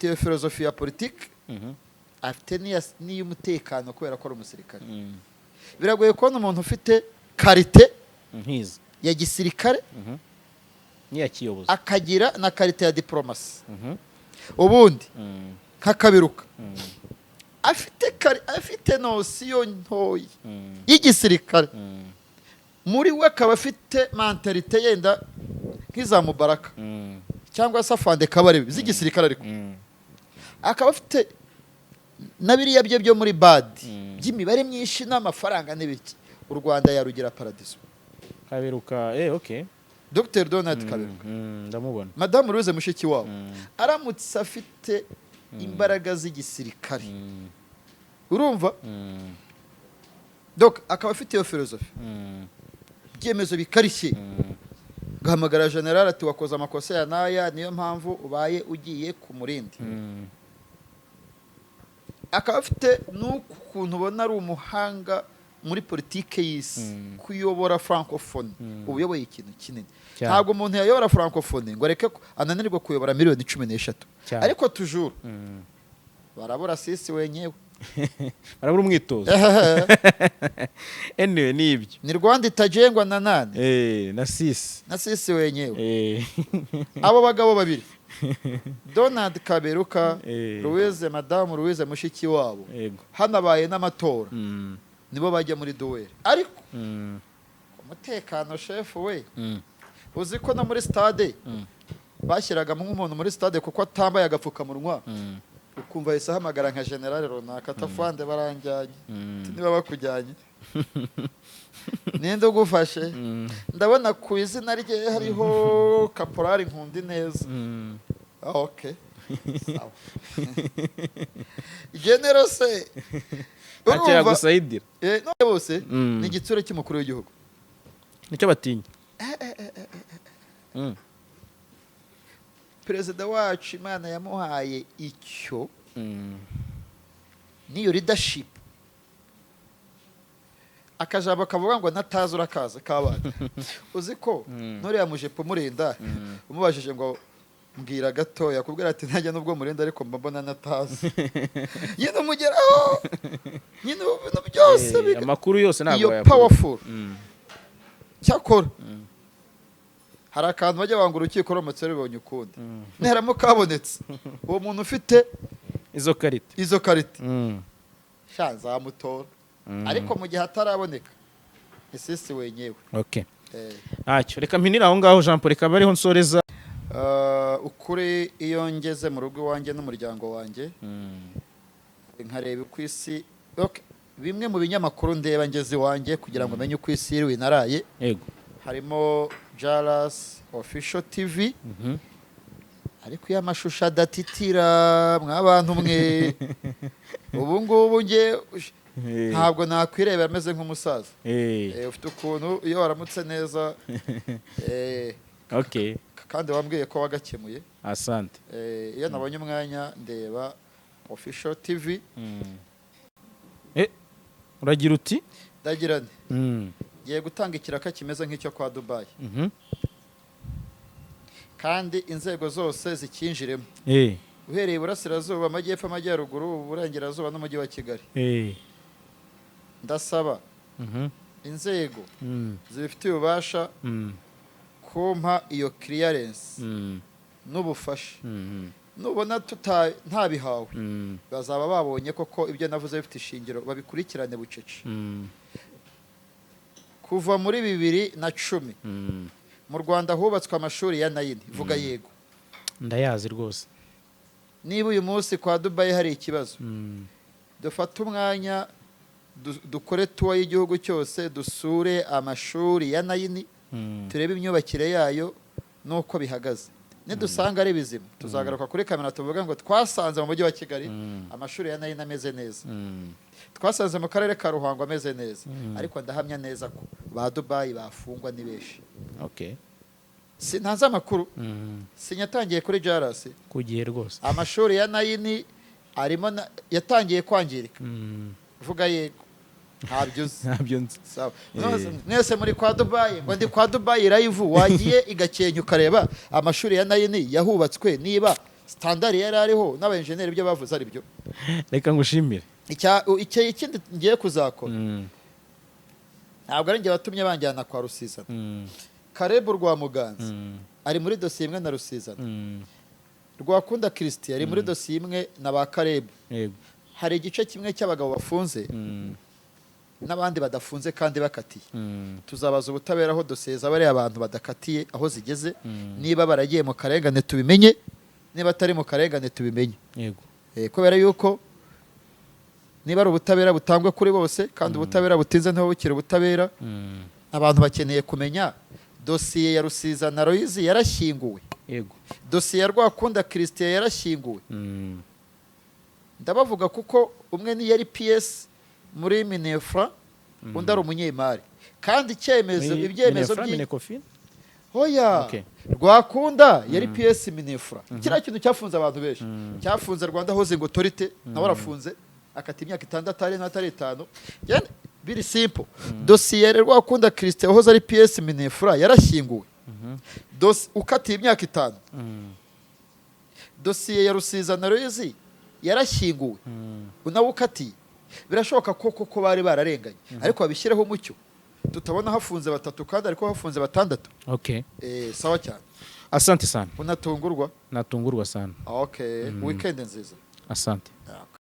A: iyo filozofi ya politike, afite n'iy'umutekano kubera ko ari umusirikare. Biragoye kubona umuntu ufite qualité
B: Nkizi
A: ya gisirikare,
B: n'iya kiyobozi,
A: akagira na qualité ya diporomasi. Ubundi nk'akabiruka afite notion ntoya y'igisirikare, muri we akaba afite mentalité yenda nk'iza Mubaraka cyangwa se afande Kabarebe z'igisirikare, ariko akaba afite na biriya bye byo muri badi by'imibare myinshi n'amafaranga n'ibiki, u Rwanda yarugira paradiso.
B: Kaberuka, okay.
A: Dr Donald Kaberuka.
B: Ndamubona.
A: Madamu Louise Mushikiwabo aramutse afite imbaraga z'igisirikare, urumva, donc akaba afite iyo filozofi, ibyemezo bikarishye, gahamagara general ati wakoze amakosa ya n'aya, niyo mpamvu ubaye ugiye ku murindi, akaba afite n'uku kuntu ubona ari umuhanga muri politike y'isi, kuyobora francophonie, uba uyoboye ikintu kinini.
B: Cyane.
A: Ntabwo umuntu yayobora francophonie ngo areke ananirwe kuyobora miliyoni 13.
B: Cyane.
A: Ariko toujours barabura sisi wenyewe.
B: Barabura umwitozo. Anyway, ni ibyo.
A: Ni Rwanda itajengwa na nane?
B: Na sisi.
A: Na sisi wenyewe. Abo bagabo babiri, Donald Kaberuka, Louise, Madamu Louise Mushikiwabo, hanabaye n'amatora, nibo bajya muri duel, ariko umutekano, shefu we, uzi ko no muri stade bashyiragamo nk'umuntu muri stade kuko atambaye agapfukamunwa, ukumva ahise ahamagara nka generale runaka, atafande baranjyanye. Ati, niba bakujyanye ninde ugufashe? Ndabona ku izina rye hariho kaporari Nkundi neza. Ah, okay, sawa genero se.
B: Ntacyo
A: Urumva?
B: yagusayidira.
A: None bose ni igitsure cy'umukuru w'igihugu.
B: Nicyo batinya.
A: Perezida wacu Imana yamuhaye icyo, n'iyo leadership. Akajambo kavuga ngo nataza urakaza kabana. Uzi ko nuriya mujepo murinda, umubajije ngo mbwira gatoya, akubwira ati ntajya nubwo murinda, ariko mba mbona natazi nyine umugeraho nyine ubu bintu byose
B: Amakuru yose ntabwo
A: iyo
B: wayakura.
A: Powerful. Cyakora hari akantu bajya banga, urukiko ruramutse rubonye ukundi, niharamuka habonetse uwo muntu ufite
B: izo karita,
A: izo karita, sha nzamutora. Ariko mu gihe ataraboneka ni sisi wenyewe.
B: Okay, ntacyo, reka mpinire aho ngaho. Jean Paul, reka bariho nsoreza.
A: Ukuri, iyo ngeze mu rugo iwanjye n'umuryango wanjye, nkareba uko isi, okay, bimwe mu binyamakuru ndeba ngeze iwanjye kugira ngo menye uko isi iriwe inaraye, harimo Jaras Official TV, ariko iyo amashusho adatitira, mwabantu mwe, ubu ngubu nge ntabwo nakwirebera ameze nk'umusaza. Ufite ukuntu iyo waramutse neza, kandi wambwiye ko wagakemuye.
B: Asante.
A: Iyo nabonye umwanya ndeba Official TV.
B: Uragira uti?
A: Ndagira nti ngiye gutanga ikiraka kimeze nk'icyo kwa Dubai, kandi inzego zose zikinjiremo, uhereye iburasirazuba, amajyepfo, amajyaruguru, uburengerazuba n'umujyi wa Kigali. Ndasaba inzego zibifitiye ububasha kumpa iyo clearance n'ubufasha. Nubona ntabihawe, bazaba babonye koko ibyo navuze bifite ishingiro, babikurikirane bucece. Kuva muri 2010 mu Rwanda hubatswe amashuri ya nine. Vuga yego.
B: Ndayazi rwose.
A: Niba uyu munsi kwa Dubai hari ikibazo, dufate umwanya dukore tour y'igihugu cyose, dusure amashuri ya nine, turebe imyubakire yayo n'uko bihagaze. Nidusanga ari bizima, tuzagaruka kuri kamera tuvuge ngo twasanze mu mujyi wa Kigali amashuri ya nine ameze neza, twasanze mu karere ka Ruhango ameze neza. Ariko ndahamya neza ko ba Dubai bafungwa ni benshi. Sintanze amakuru, sinyatangiye kuri Jarasi.
B: Ku gihe rwose.
A: Amashuri ya nine arimo yatangiye kwangirika. Vuga yego. Ntabyo uzi?
B: Ntabyo nzi.
A: Sawa. Mwese muri kwa Dubai, ngo ndi kwa Dubai live, wagiye i Gakenke ukareba amashuri ya nine yahubatswe, niba standard yari ariho n'abayenjeneri ibyo bavuze ari byo.
B: Reka ngushimire.
A: Ikindi ngiye kuzakora, ntabwo ari njye watumye banjyana kwa Rusizana. Karebu Rwamuganza ari muri dosiye imwe na Rusizana. Rwakunda Christian ari muri dosiye imwe na ba Karebu. Hari igice kimwe cy'abagabo bafunze n'abandi badafunze kandi bakatiye. Tuzabaza ubutabera aho dosiye z'abariya abantu badakatiye aho zigeze, niba baragiye mu karengane tubimenye, niba atari mu karengane tubimenye. Kubera yuko niba ari ubutabera butangwa kuri bose, kandi ubutabera butinze ntibukire ubutabera. Abantu bakeneye kumenya dosiye ya Rusizana Aloys yarashyinguwe, dosiye ya Rwakunda Christian yarashyinguwe. Ndabavuga kuko umwe ni yari PS muri Minefra, undi ari umunyemari, kandi icyemezo, ibyemezo
B: Minefra, Minecofin?
A: Hoya. Rwakunda yari PS Minefra. Kiriya kintu cyafunze abantu benshi, cyafunze Rwanda Housing Authority, nawe arafunze, akata imyaka 6 ari n'atari 5. Yani, biri simple, dosiye ya Rwakunda Christian wahoze ari PS Minefra yarashyinguwe, ukatiye imyaka 5. Dosiye ya Rusizana Aloys Yarashyinguwe, unawukatiye. Birashoboka ko koko bari bararenganye, ariko babishyireho umucyo, tutabona hafunze batatu kandi ariko hafunze batandatu. Sawa cyane.
B: Asante sana.
A: Unatungurwa.
B: Natungurwa sana.
A: Okay, weekend nziza.
B: Asante.
A: Okay.